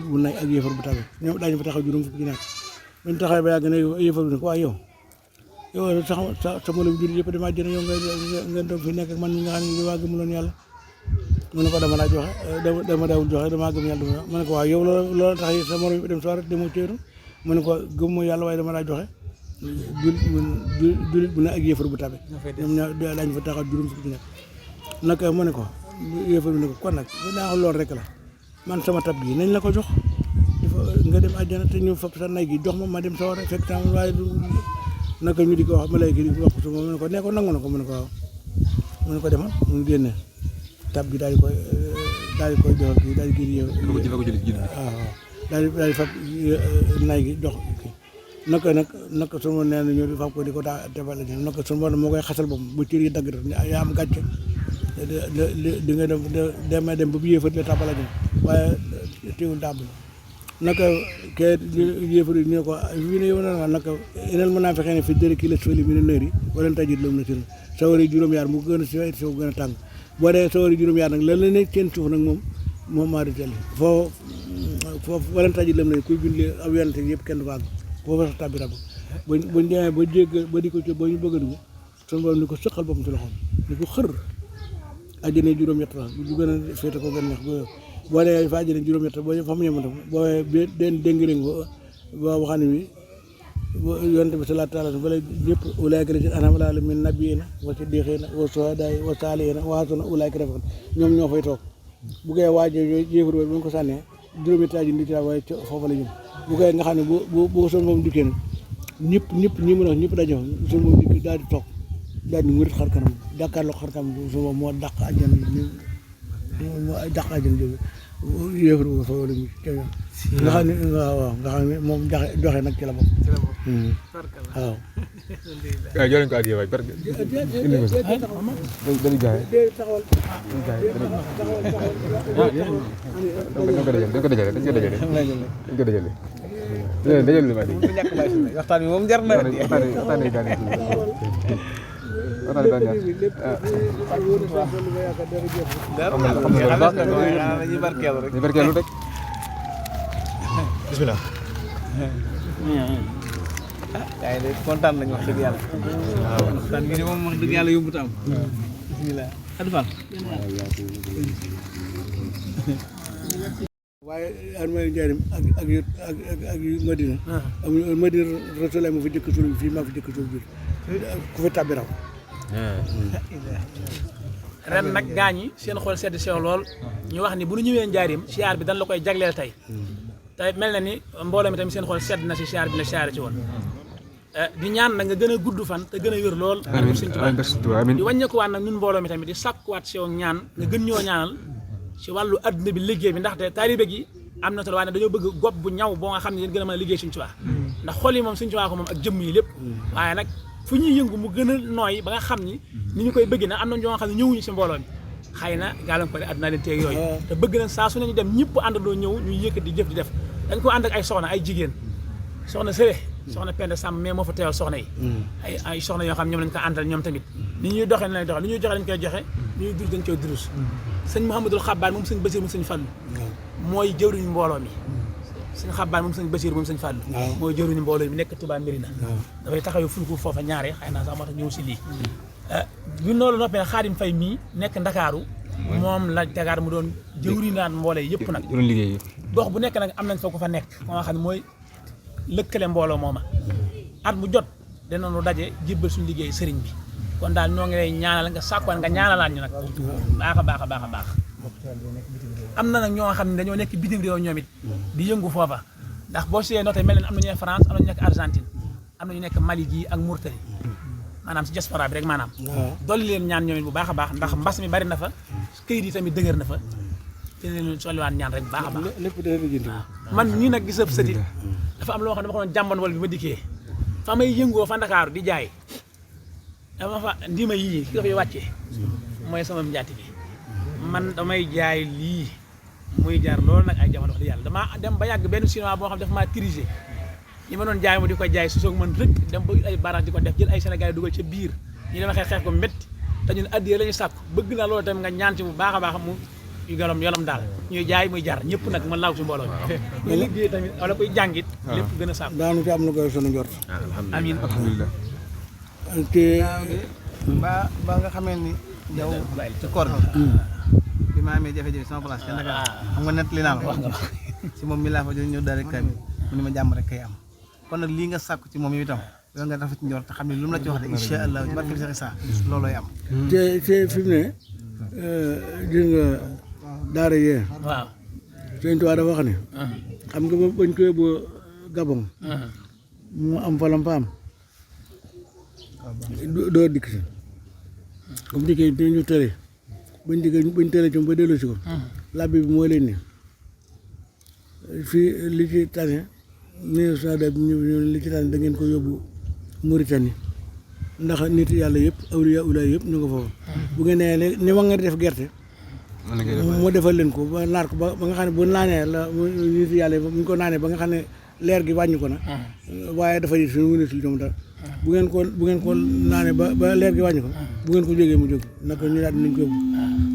bu nay ak yéefar bu tabe ñoom daañu fa taxaw juróom fukki junni at buñ taxawee ba yàgg ne yéefar bi ne ko waaye yow sa mbooloo jullit yëpp dem àjjana yow nga doon fi nekk ak man mi nga xam ne waa gëmuloon yàlla mu ne ko dama daa joxe dama daawul joxe damaa gëm yàlla dama mu ne ko waaw yow loolu tax sa morom dem sawar demoo céeru mu ne ko gëmmoo yàlla waaye dama daa joxe jullit bu ne ak yéefar bu tabe ñoom ñaar daañu fa taxaw juróom fukki junni nag mu ne ko yéefar bi ne ko kon nag daa loolu rek la man sama tab gi nañ la ko jox nga dem àjjana te ñu fab sa nay gi jox ma dem sawar fekk tam waaye naka ñu di ko wax malayka di wax ko su ma mu ne ko ne ko nangu na ko mu ne ko waaw mu ne ko demal mu génne tab gi daal di koy jox kii daal di kii waaw daal di fab nay gi jox kii naka sunu nee na ñu fab ko di ko daa defal la naka sunu moo koy xasal boppam bu cër yi dagg yaa am gàcce di nga dem ba bu yéefar la tàbbal la waaye teewul tàbbal naka kee yéefar yi ñu ko fii ne yow na naka eneen mën naa fexe ne fi dëri kii la soli mi ne nëri wala tajit lam na si sawari juróom-yaar mu gën a si gën a tàng boo dee sawari juróom-yaar nag lan la ne seen suuf nag moom maa di teel foofu wala tajit lam na kuy bindli ab yonante yëpp kenn du ko àgg foofu sax tàbbi rab buñ demee ba jégg ba di ko ci ba ñu bëgg a dugg suñu borom ni ko sëqal boppam ci loxoom ni ko xër àjjana juróom-ñett la bu gën a féete ko gën neex boo dee fa àjjana juróom-ñett boo fa mu yemante boo den déngiréng ba waxaane wi yonent bi sallallahu alayhi wa sallam bala ñëpp ulaa'ika llaziina an'ama Allaahu alayhim mina nabiyyiina wa siddiqiina wa shuhadaa wa saalihiina wa hasuna ulaa'ika rafiiqan ñoom ñoo fay toog bu koy waajee yéefar ba ñu ko sànnee juróomi taaj ndi ci waaye foofu la jëm bu koy nga xam ne bu son moom dikkee nag ñëpp ñi mën a wax ñëpp daje son moom dikk daal di toog daal di murit xar kanam jàkkaarloo xar kanam son moom moo dàq àjjana jóge yéefar ba fa wala nga xam ne waaw nga xam ne moom joxe nag ci la bokk waaw jox nañ ko addiya waay barke indi ko dañu jaay dañ ko dajale waxtaan bi moom jar na waxtaan yi daane dañuy barkeelu rek barkeelu rek bismillah yaa ngi de kontaan nañu wax dëgg yàlla waaw waxtaan bi de moom wax dëgg yàlla yóbbu tam bismillah adfal waaye armée Njaaréem ak Madina Madina Rasulullah ma fa jëkk suul fii maa fa jëkk suul biir ku fi tàbbi raw ren nag gaañ yi seen xool sedd sew lool ñu wax ni bu ñu ñëwee Njaaréem siyaar bi dañ la koy jagleel tey mel na ni mbooloo mi tamit seen xool sedd na si siyaar bi la siyaare ci woon di ñaan nag nga gën a gudd fan te gën a wér lool barke Sëñ Tuubaa di wàññeekuwaat nag ñun mbooloo mi tamit di sàkkuwaat si yow ñaan nga gën ñoo ñaanal si wàllu adduna bi liggéey bi ndaxte taalibe gi am na solo waaye dañoo bëgg gopp bu ñaw boo nga xam ne yéen gën a mën a liggéey Sëñ Tuubaa ndax xol yi moom Sëñ Tuubaa ko moom ak jëmm yi lépp waaye nag fu ñuy yëngu mu gën a nooy ba nga xam ni ñu koy bëgg nag am na ñoo xam ne ñëwuñu si mbooloo mi xëy na gàllankoor adduna leen teeg yooyu te bëgg nañ saa su ne ñu dem ñëpp àndandoo ñëw ñuy yëkkat di jëf di def dañ ko ànd ak ay soxna ay jigéen soxna Sëre soxna Penda Samb mais moo fa teewal soxna yi ay soxna yoo xam ñoom lañ ko àndal ñoom tamit ni ñuy doxee lañ doxee ni ñuy joxe dañ koy joxe ni ñuy durus dañ koy durus sëñ Mouhamadul Xabbaan moom sëñ Basiir moom sëñ Fallu mooy jëwriñu mbooloo mi sëñ Xabbaan moom sëñ Basiir moom sëñ Fallu mooy jëwriñu mbooloo mi nekk Touba Mérina dafay taxaw fulku foofa ñaare xëy naa sax moo tax ñëw si lii bu loolu noppee Xaadim Fay mii nekk Ndakaaru moom la tegaat mu doon jëwri naat mboole yëpp nag doon liggéey gox bu nekk nag am nañ fa ku fa nekk moo xam ne mooy lëkkale mbooloo mooma at mu jot danañu daje jébbal suñu liggéey sëriñ bi kon daal ñoo ngi lay ñaanal nga sàkkuwaan nga ñaanalaat ñu nag baax a baax a baax a baax am na nag ñoo xam ne dañoo nekk bitim réew ñoom it di yëngu foofa ndax boo see noté mel ne am na ñu nekk France am na ñu nekk Argentine am na ñu nekk Mali gii ak Mauritanie maanaam si diaspora bi rek maanaam dolli leen ñaan ñoom it bu baax a baax ndax mbas mi bari na fa këyit yi tamit dëgër na fa te leen solliwaan ñaan rek bu baax a baax lépp dana lijjanti man ñii nag gisab sëti dafa am loo xam ne dama ko doon jàmban wala bi ma dikkee fa may yëngoo fa Ndakaaru di jaay dama fa ndima yii ki dafay wàccee mooy sama njaati bi man damay jaay lii muy jaar loolu nag ay jamono wax dëgg yàlla damaa dem ba yàgg benn chinois boo xam dafa maa tirisé ñi ma doon jaay ma di ko jaay su soog man rek dem ba ay barrage di ko def jël ay Sénégalais dugal ca biir ñu dema xeex ko métti te ñun addiyee la ñu sàkku bëgg naa loolu tamit nga ñaan ci bu baax a baax mu yolam daal ñuy jaay muy jar ñëpp nag mën laaw si mbooloo ñu liggéey tamit wala koy jàngit lépp gën a sàkku daanu ci am na koy sunu njort amiin alhamdulilah te ba nga xamee ni yow ci koor bi ma amee jafe-jafe sama place ca Dakar xam nga net li naa la si moom mi laa fa ñëw daal rek mu ni ma jàmm rek kay am kon nag lii nga sàkku ci moom yow itam yow nga rafet njort te xam ne lu mu la ci wax de incha allah ci barke Cheikh Issa loolooy am te fi mu ne gis nga daara yee waaw Sëñ Tuubaa dafa wax ne xam nga bañ ko yóbbu Gabon mu am falam fa am doo dikk si comme dikkee te ñu tëre bañ tëre ci ba dellu si ko labbi bi moo leen ni fii li ci tane li ci tane da ngeen ko yóbbu Mauritanie ndax nit yàlla yëpp awliya ulaay yëpp ñu nga foofu bu ngeen nee ni wax nga def gerte mu defal leen ko ba naat ko ba nga xam ne bu naanee la nit yàlla yi bu ñu ko naanee ba nga xam ne leer gi wàññi ko na waaye dafa yit suñu mënatul ñoom dara bu ngeen ko naanee ba leer gi wàññi ko bu ngeen ko jógee mu jóg naka ñu daal nañ ko yóbbu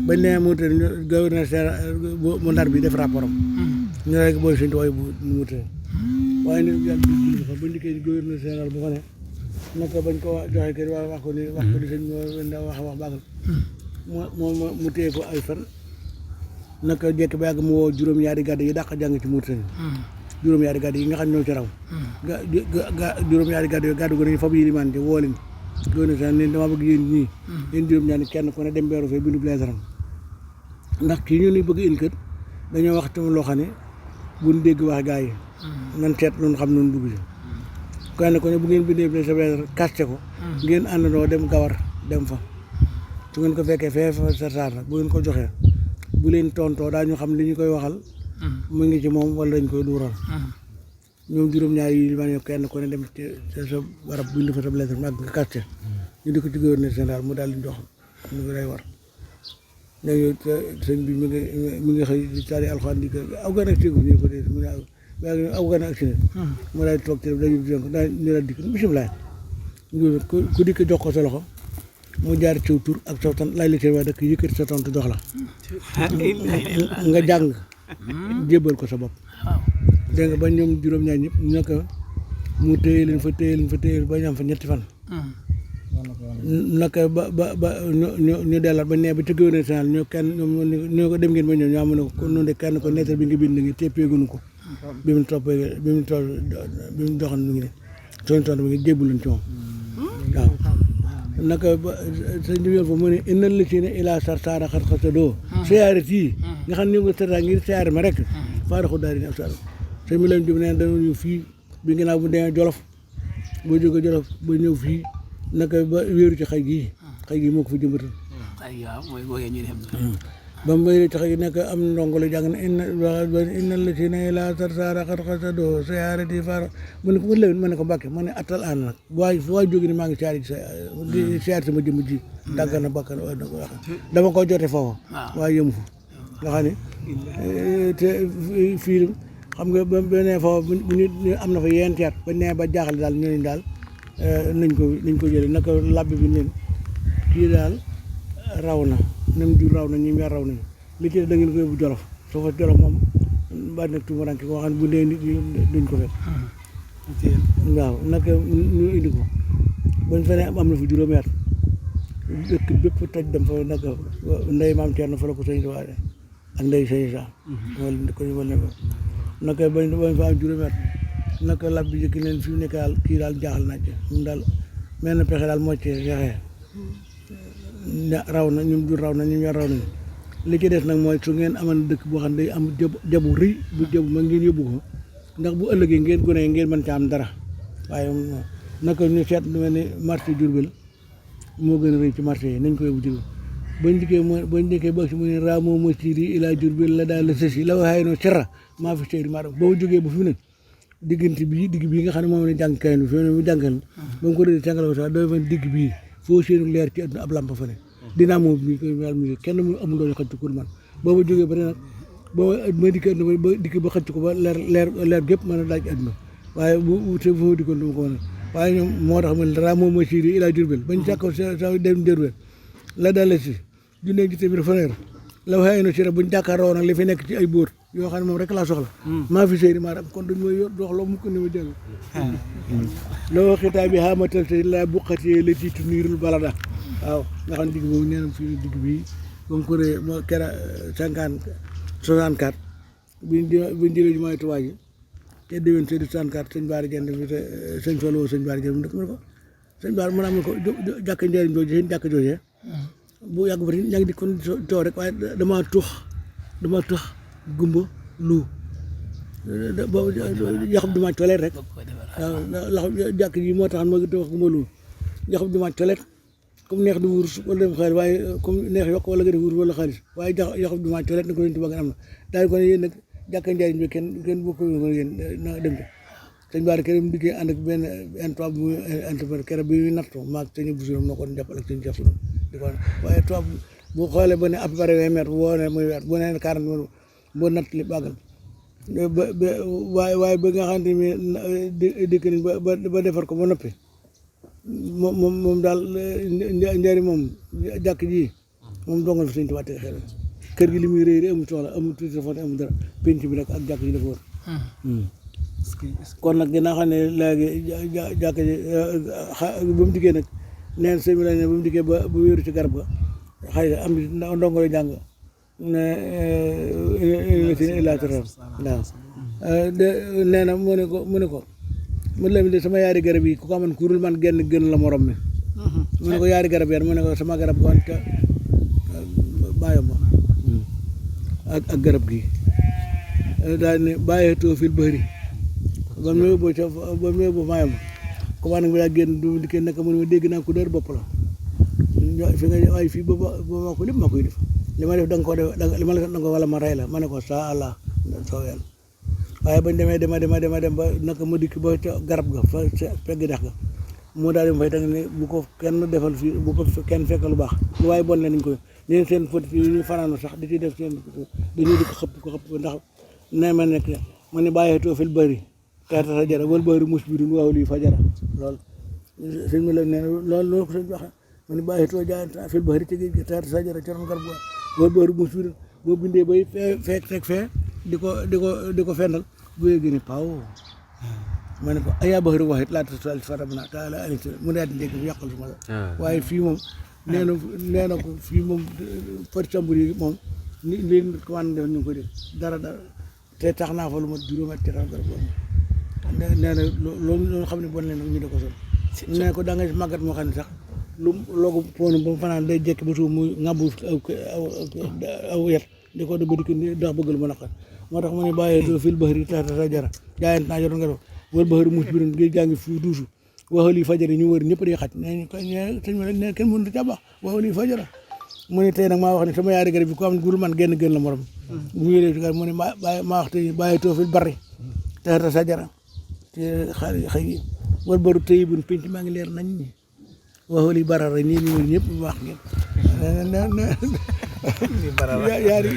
bañ nee mu tëdd gouverneur mu Ndar bi def rapport am ñu rek booy Sëñ Tuubaa bu mu tëdd waaye nit yàlla bi fa bañ dikkee gouverneur général bu fa ne naka bañ ko joxe kër wax ko ni sëñ wax baagal mu téye ko ay fan naka jekk ba yàgg mu woo juróom-ñaari gàdd yi dàq jàng ci Mauritanie juróom-ñaari gàdd yi nga xam ne ñoo ci raw juróom-ñaari gàdd yooyu gàddu go nañu fab yi limaan te woo leen gouverneur général ne dama bëgg yéen ñii yéen juróom-ñaari kenn ku ne dem beeru fee bindu leetaram ndax kii ñu ni bëgg in kët dañoo wax tam loo xam ne buñ dégg wax gaa yi nan seet loolu xam noonu dugg si kenn ku ne bu ngeen bindee sa leetar kaste ko ngeen àndandoo dem gawar dem fa su ngeen ko fekkee fee fa sa saar bu ngeen ko joxee bu leen tontoo daañu xam li ñu koy waxal mu ngi ci moom wala dañ koy duural ñoom juróom-ñaari yi ma ne kenn ku ne dem ci sa barab bind fa sa lettre mag nga kaste ñu di ko ci gouverneur général mu daal di jox ñu ko day war léegi sëñ bi mi ngi xëy di tari alxuraan di ko aw gan ak tégu ñu ko dee mu ne aw gan ak si ne mu daal di toog ci dañu daal ñu daal dikk bisimilah ku dikk jox ko sa loxo mu jaar ciw tur ak sa tan laaj la seen waa dëkk yëkkati sa tontu jox la nga jàng jébbal ko sa bopp dégg nga ba ñoom juróom-ñaar ñëpp naka mu téye leen fa ba ñu am fa ñetti fan naka ba ñu dellaat ba nee ba ci gouverneur général ñoo kenn ñoo ko dem ngeen ba ñëw ñoo amoon ko noonu de kenn ko nettal bi nga bind ngi teppeeguñu ko bi mu doxoon mi ngi ne soo tontu bi nga jébbal leen ci moom waaw naka ba sëñ bi yoon fa mu ne innal la si ne ilaa sarsaara xat xasa doo siyaaret yi nga xam ne nga sarsaar ngir siyaare ma rek faaraxu daal di absal sëñ bi lañ jub ne dañu ñëw fii bi ginnaaw bu demee Jolof boo jógee Jolof ba ñëw fii naka ba wéeru ci xay gii moo ko fa jëmbatal ba mu wéeru ci xay gi nekk am ndongo la jàng na innal la si ne ilaa sarsaara xat xasa doo siyaaret yi faara mu ne ko ma lewin ma ne ko Mbàkke ma ne attal aan nag waay jóge ni maa ngi siyaare sama jëmm ji dàgg na bakkan dama ko jote foofu waaye yëmu fa nga xam ne te fii xam nga ba nee foofu bu ñu am na fa yenn teet ba nee ba jaaxle daal ñooñu daal nañ ko jëlee naka labbi bi neen kii daal raw na nam jur raw na ñi weer raw nañu li ci da ngeen ko yóbbu Jolof soo fa Jolof moom bari nag tumaranke koo xam ne bu dee nit ñi duñ ko fekk waaw naka ñu indi ko bañ fa ne am na fa juróomi at dëkk bépp toj dem fa naka ndey maam Thierno fa la ko sëñ Tuubaa ak ndey sëñ Sa wala ko ñu wane ko naka bañ fa am juróomi at naka lab bi jëkk leen fi mu nekk daal kii daal jaaxal na ci moom daal mel na pexe daal moo ci fexe raw na ñum jur raw na ñum yar raw nañu li ci des nag mooy su ngeen amoon dëkk boo xam ne day am jabu rëy bu jabu ma ngeen yóbbu ko ndax bu ëllëgee ngeen gone ngeen mën ca am dara waaye naka ñu seet lu mel ni marché Diourbel moo gën a rëy ci marché yi nañ ko yóbbu Diourbel bañ dikkee ba si mu ne raamoo ma siiri ilaa Diourbel la daal la sësi la waxaay no serra maa fi séeri maa dam boo jógee ba fi ne diggante bii digg bii nga xam ne moom la jàng kayin bi fi mu jàngal ba mu ko dee jàngal ko sax doo fa digg bii foo seenu leer ci àdduna ab lampa fa ne dinaa moom mi daal mu kenn mu amul doon xëcc ko man boo ma jógee ba ne nag ma dikk ba xëcc ko ba leer gépp mën a daaj àdduna waaye bu ma dikkoon du ma ko mën waaye ñoom moo tax man dara moom mooy siiri ilaa Diourbel bañ jàkko sa dem Diourbel la dalle si junne gi tamit faneer la waxee no sira buñ jàkkaaroo nag li fi nekk ci ay bóor yoo xam ne moom rek laa soxla maa fi séeri maa kon dañ may yor dox loo mukk ni ma jël loo xitaa bi xamatal te la buqatee la tiitu niirul balada waaw nga xam ne digg boobu nee na fii digg bii ba mu ko ree moo kera 64 biñ jëlee jumaay Tuubaa ji te déwén sedi 64 sëñ Baara Jend bi te sëñ Fallu sëñ Baara Jend mu dëkk mu ne ko sëñ Baara mën am na ko jàkk njëriñ jooju seen jàkk jooju bu yàgg ba yaa ngi di kon too rek waaye dama tux gumba lu boobu yaxub duma toilet rek waaw jàkk ji moo tax ma wax gumba lu yaxub duma toilet comme neex di wurus wala dem xaalis waaye comme neex yokk wala nga def wurus wala xaalis waaye yaxub duma toilet na ko leen tubaab nga am na daal ko ne yéen nag jàkk njëriñ bi kenn bokk ko yéen na dem ci sëñ Bara kere mu dikkee ànd ak benn tubaab bu muy entrepreneur kere bi nattu maag sëñ bu suñu moo ko jàppal ak sëñ Cheikh Soulou di ko waaye tubaab bu xoolee ba ne à peu près 20 mètres woo ne muy weer bu ne 40 mètres boo natt li bàggal waaye ba nga xamante ni dikk nañ ba defar ko ba noppi moom daal njëriñ moom jàkk ji moom dongal fi sëñ Tuubaa teg xel kër gi li muy rëy amul soxla amul téléphone amul dara penc bi nag ak jàkk ji dafa wër kon nag dinaa xam ne léegi jàkk ji ba mu dikkee nag neen sëñ bi la ne ba mu dikkee ba wéeru ci garab ga xëy am ndongo la jàng ne illatr waaw nee na mu ne ko mu la mi de sama yaari garab yi ku ko amoon kurul man genn gën la morom mi mu ne ko yaari garab yan mu ne ko sama garab goon ca bàyyam ma ak garab gi daal ne bàyyetoo fil bëri ba mu yóbbu maayam comment nag bi daa génn du dikkee naka mu ne ma dégg naa ko dër bopp la fi nga waaye fii ba ma ko lépp ma koy def li ma def da nga ko def li ma la da nga ko wala ma rey la ma ne ko sa Allah soo yàlla waaye bañ demee dem ba naka ma dikk ba ca garab ga fa pegg dex ga moo daal di fay da nga ne bu ko kenn defal fii bu ko kenn fekk lu baax lu waaye bon la nañ ko leen seen fët yi ñu fanaanu sax di ci def seen dañuy di ko xëpp ndax ne ma nekk ma ne bàyyetoo fil bëri taata sa jara wal bëri mus bi dun waaw lii fa jara loolu sëñ mi la ne loolu ko sëñ wax ma ne bàyyetoo jaay fil bëri ci géej gi taata sa jara coron garab wal bëri mus bi dun boo bindee bay fee di ko fendal bu yee gëne paw ma ne ko ayaa bëri waxit laata sal faramna taala ali mu daal di njëkk yàqal suma la waaye fii moom nee na ko fii moom far cambur yi moom ni leen commande def ñu ngi ko def dara te tax naa fa lu ma juróomi at garab boobu nee na loolu xam ne bon leen nag ñu di ko sol nee ko da nga màggat moo xam ne sax lu loogu poonam ba mu fanaan day jekki ba suuf muy ŋàbbu aw yet di ko da ba dikk ndax bëgg lu ma naqar moo tax ma ne bàyyee fil bahri taxta sajara jaayant naa jotoon nga def wal bahri mus birin géej gaa ngi fii duusu waxal yi fajara ñu wër ñëpp di xaj sëñ ma ne kenn mënut a baax waxal yi fajara mu ne tey nag maa wax ne sama yaari garab bi ko am gul man genn la morom bu mu yëlee ci garab mu ne maa wax te bàyyi too fil barri taxta sajara te xëy yi wal baru tëyi bun pénc maa ngi leer nañ ñi waxal yi barara nii ñu wër ñëpp wax ngeen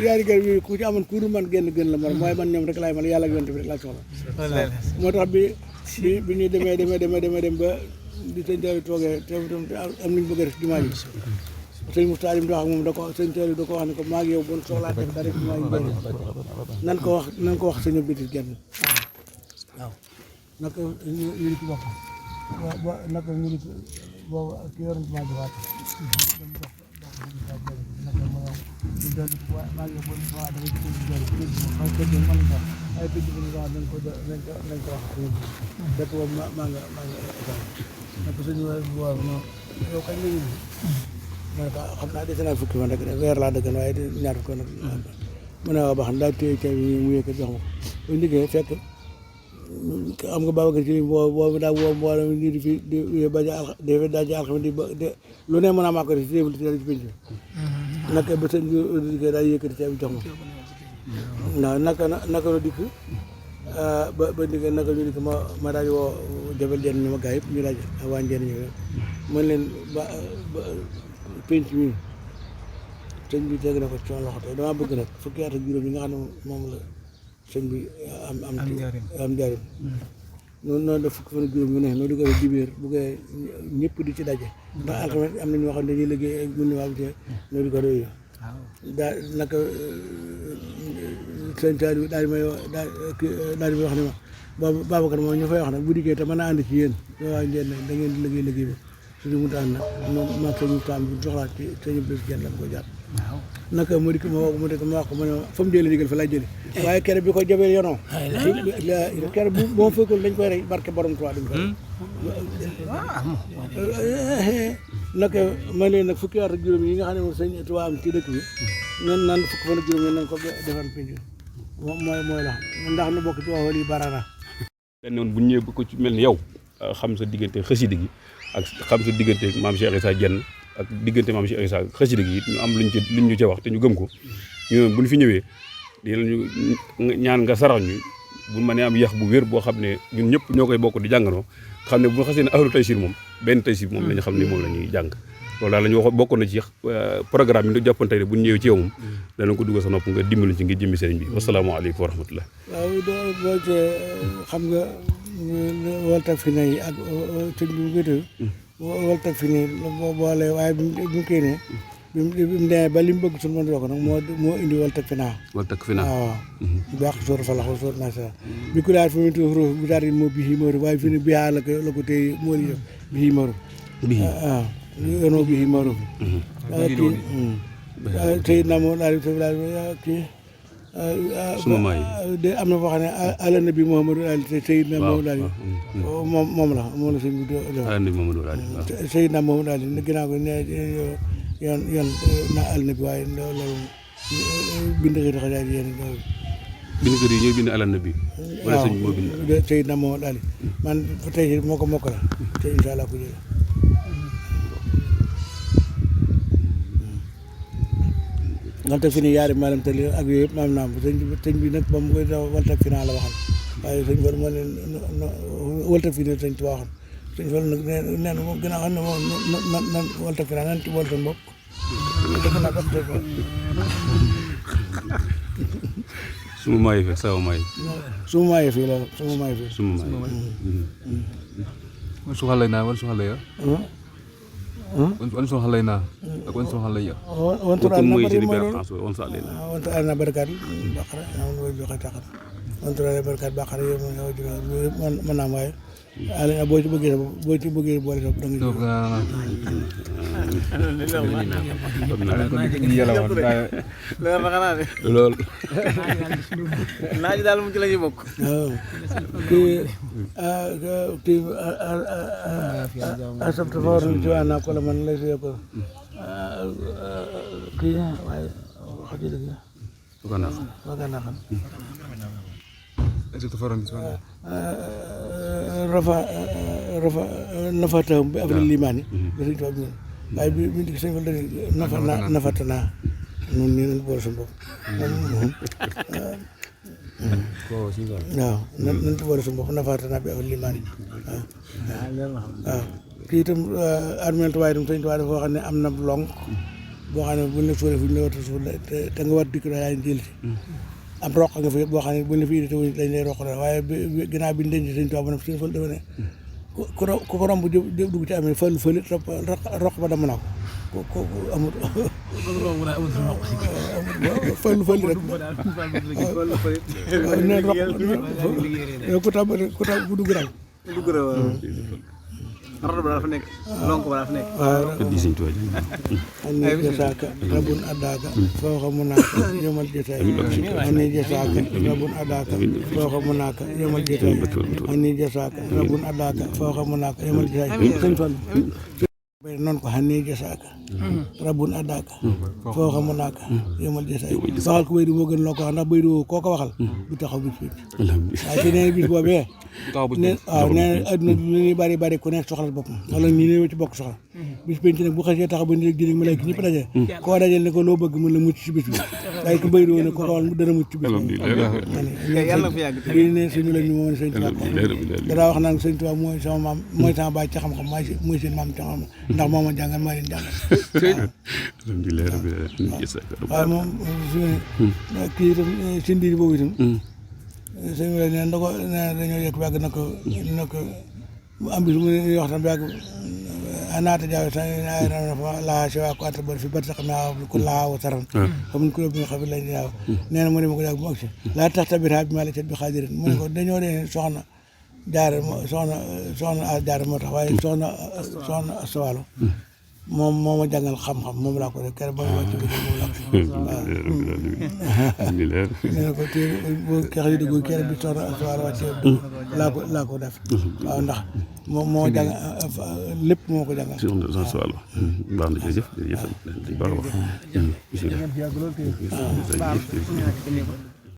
yaari garab yi ku ci amoon ku dul man genn la morom waaye man ñoom rek laay man yàlla ak yonent bi rek laa soxla moo tax bi ñu demee ba di sëñ Taliou toogee te am nañu bëgg a def jumaa ji sëñ Moustapha di wax ak moom sëñ Taliou da ko wax ne ko maa ngi yow bon soxlaa def dara jumaa ji nan ko wax sëñ bitis genn waaw naka ñu di ci wax naka ñu di boobu ki yoroon ci maa joxaat dem dox naka ma yow du doon maa ngi bon waa dama ci ko jël ma ko jël man sax ay picc bu ñu wax nañ ko wax dëkk boobu maa nga naka suñu bu war no yow kañ nga ñibbi ma ne ko xam naa dese naa fukki fan rek weer laa dëggan waaye ñaar fukki fan nag mu ne waa baax na daal téye ceeb bi mu yëkkat jox ma ko bu ñu liggéey fekk am nga Babacar ci boobu daal woo mbooloo mi di fi di bañ a daje alxames di lu ne mën a maa ko def ci ci penc bi naka ba sëñ bi liggéey daal yëkkati ceeb bi jox ma naka la dikk ba liggéey naka ñu dikk ma daal woo jabel jenn ñu ma gaa yëpp ñu daje ak waa njeen ñëw mën leen ba penc mi sëñ bi teg na ko ci loxo tey damaa bëgg nag fukki at ak juróom yi nga xam ne moom la sëñ bi am njaarim noonu def fukki fan ak juróom yu ne noonu di ko def dibéer bu ko ñëpp di ci daje ndax alxames am na ñoo xam ne dañuy liggéey ak mun waa te noonu di ko doy daa naka sëñ Saliou daal di may daal di wax ne ma Babacar moom ñu fay wax nag bu dikkee te mën a ànd ci yéen waa njeen nag da ngeen di liggéey bi suñu mu taan nag moom ma sëñu taan bu soxlaa ci sëñu bés genn la ko jàpp naka mu dikk ma woo ko mu dikk ma wax ko ma ne fa mu jëlee digal fa laay jëlee waaye kere bi ko jabee yonoo kere bu ma fekkoon dañ koy rey barke borom Tuubaa dañ koy naka ma leen nag fukki at ak juróom yi nga xam ne moom sëñ Tuubaa am ci dëkk bi nen naan fukki fan ak juróom yi nañ ko defar penc mooy la ndax nu bokk ci wax wala yi barana dañ ne woon bu ñëwee bu ko ci mel ni yow xam sa diggante xasida gi ak xam sa diggante maam Cheikh Issa Diène ak diggante maam Cheikh Issa xasida gi ñu am luñ ñu ci wax te ñu gëm ko ñu bu ñu fi ñëwee dinañu ñaan nga sarax ñu bu ma nee am yax bu wér boo xam ne ñun ñëpp ñoo koy bokk di jàngandoo xam ne bu ñu xasee ne ahlu taysir moom benn taysir moom la ñu xam ne moom la ñuy jàng loolu daal la ñu wax bokkoon na ci programme yi ñu jàppoon tey bu ñu ñëwee ci yow moom danañ ko dugal sa nopp nga dimbali ci ngir jëmmi sëriñ bi wasalaamaaleykum wa rahmatullah waaw boo cee xam nga waltag fi ne yi ak sëñ bi mu koy waltag fi ne boo boole waaye bi mu koy ne bi mu demee ba li mu bëgg suñu mën doo ko nag moo indi waltag fi naa waaw baax sóor fa laxo sóor naa sa bi ku daal fi mu tuuf roof bi daal di moo bii maru waaye fi ne biaa la ko téye moo di def bii maru waaw yoonoo bii maru tey na moo daal kii suma maay de am na foo xam ne ala nabi Muhammadu Ali Seydina Muhammadu Ali moom la sëñ bi ala nabi Muhammadu Ali Seydina Muhammadu Ali ne ginnaaw ko ne yoon na ala nabi waaye loolu bind xëy xajaay yéen bindkat yi ñooy bind ala nabi wala sëñ moo bind Seydina Muhammadu Ali man tey moo ko mokk la te incha allah ko jël waltag fi ne yaari maalam tali ak yooyu yëpp maam naam sëñ bi nag ba mu koy daw waltag fi naa la waxal waaye sëñ Fall moo ne waltag fi ne sëñ Tuubaa waxal sëñ Fall nag nee na moom gën a xam ne moom nan waltag fi naa nan ci bool seen bopp def naa ko suma maay fekk sama maay suma maay fii loolu suma maay fii suma maay wan suxalay naa wan suxalay ya wan suxalay naa ak wan suxalay ya wantur al na bari mooy loolu wantur al na barakaat baqara am na joxe taxat wantur al na barakaat baqara yow mën naa waaye boo ci bëggee boole sa da nga leer na xanaa de lool naaj daal mu ci la ñuy bokk waaw kii asabta fa war na ci waa naa ko la man lay see ko kii waaye wax ji dëgg waga naa xam rafa nafatahum bi afri limaani ba sëñ Tuubaa bi waaye bi mi ngi sëñ fa dane nafatana noonu nii nañ boole suñu bopp waaw nañ ci boole suñu bopp nafatana bi afri limaani waaw kii itam armeel Tuubaa itam sëñ Tuubaa dafa xam ne am na lonk boo xam ne buñ la suulee fu ñu la war a suul te nga war dikk da yaa jël si am roq nga fi boo xam ne buñ la fi indi te dañ lay roq la waaye ginnaaw bi ñu denc sëñ Tuubaa ba nag suñu fël dafa ne ku ko romb dugg ci amee fël fëli roq ba dama naa ko amul fël fëli rek neen roq ku dugg daal rodo ba daal fa nekk lonk ba daal fa nekk waaw di Sëñ Tuubaa ani jasaaka rabun adaaka fawqa munaaka yomal jotaay ani jasaaka rabun adaaka fawqa munaaka yomal jotaay ani jasaaka rabun adaaka fawqa munaaka yomal jotaay sëñ Fall bay noonu ko xani jasaaka rabun adaaka fawqa munaaka yomal jotaay waxal ko baydi moo gën loo ko wax ndax baydi woo koo ko waxal du taxaw bis bi waaye ci nee bis boobee waaw nee na adduna lu ñuy bari ku nekk soxla boppam wala ñi ne ci bokk soxla bis penc nag bu xasee taxaw ba ni rek jëriñ malaaka ñëpp daje koo dajel ne ko loo bëgg mën la mucc ci bis bi waaye ko baydi woo ne ko xawal dana mucc ci bis bi yàlla na fi yàgg lii ne suñu la ñu moom sëñ Tuubaa danaa wax naan sëñ Tuubaa mooy sama maam mooy sama baay ci xam-xam mooy seen maam ci xam-xam ndax moo ma jàngal maa leen jàngal alhamdulilah rabbil alamin waaye moom kii itam si ndiir boobu itam sëñ bi ne nda ko ne dañoo yëkk bàgg na ko am bis mu wax tam bàgg a naata jaawe sa laa si waa ko atta bor fi bari sax naa ko laa wa taran xamuñ ko bi nga xam ne lañ yaaw nee na mu ne ma ko yàgg bu agsi laa tax tabita bi maa la cat bi xaadirin mu ne ko dañoo dee soxna jaare soxna a jaare moo tax waaye soxna Sawalo moom moo ma jàngal xam-xam moom laa ko def keroog ba ma wàcc bi moom laa ko waaw nee na ko te boo keex yi dëgg keroog bi soxna Sawalo wàcce laa ko def waaw ndax moom moo jàng lépp moo ko jàngal soxna Sawalo baax na jërëjëf baax a baax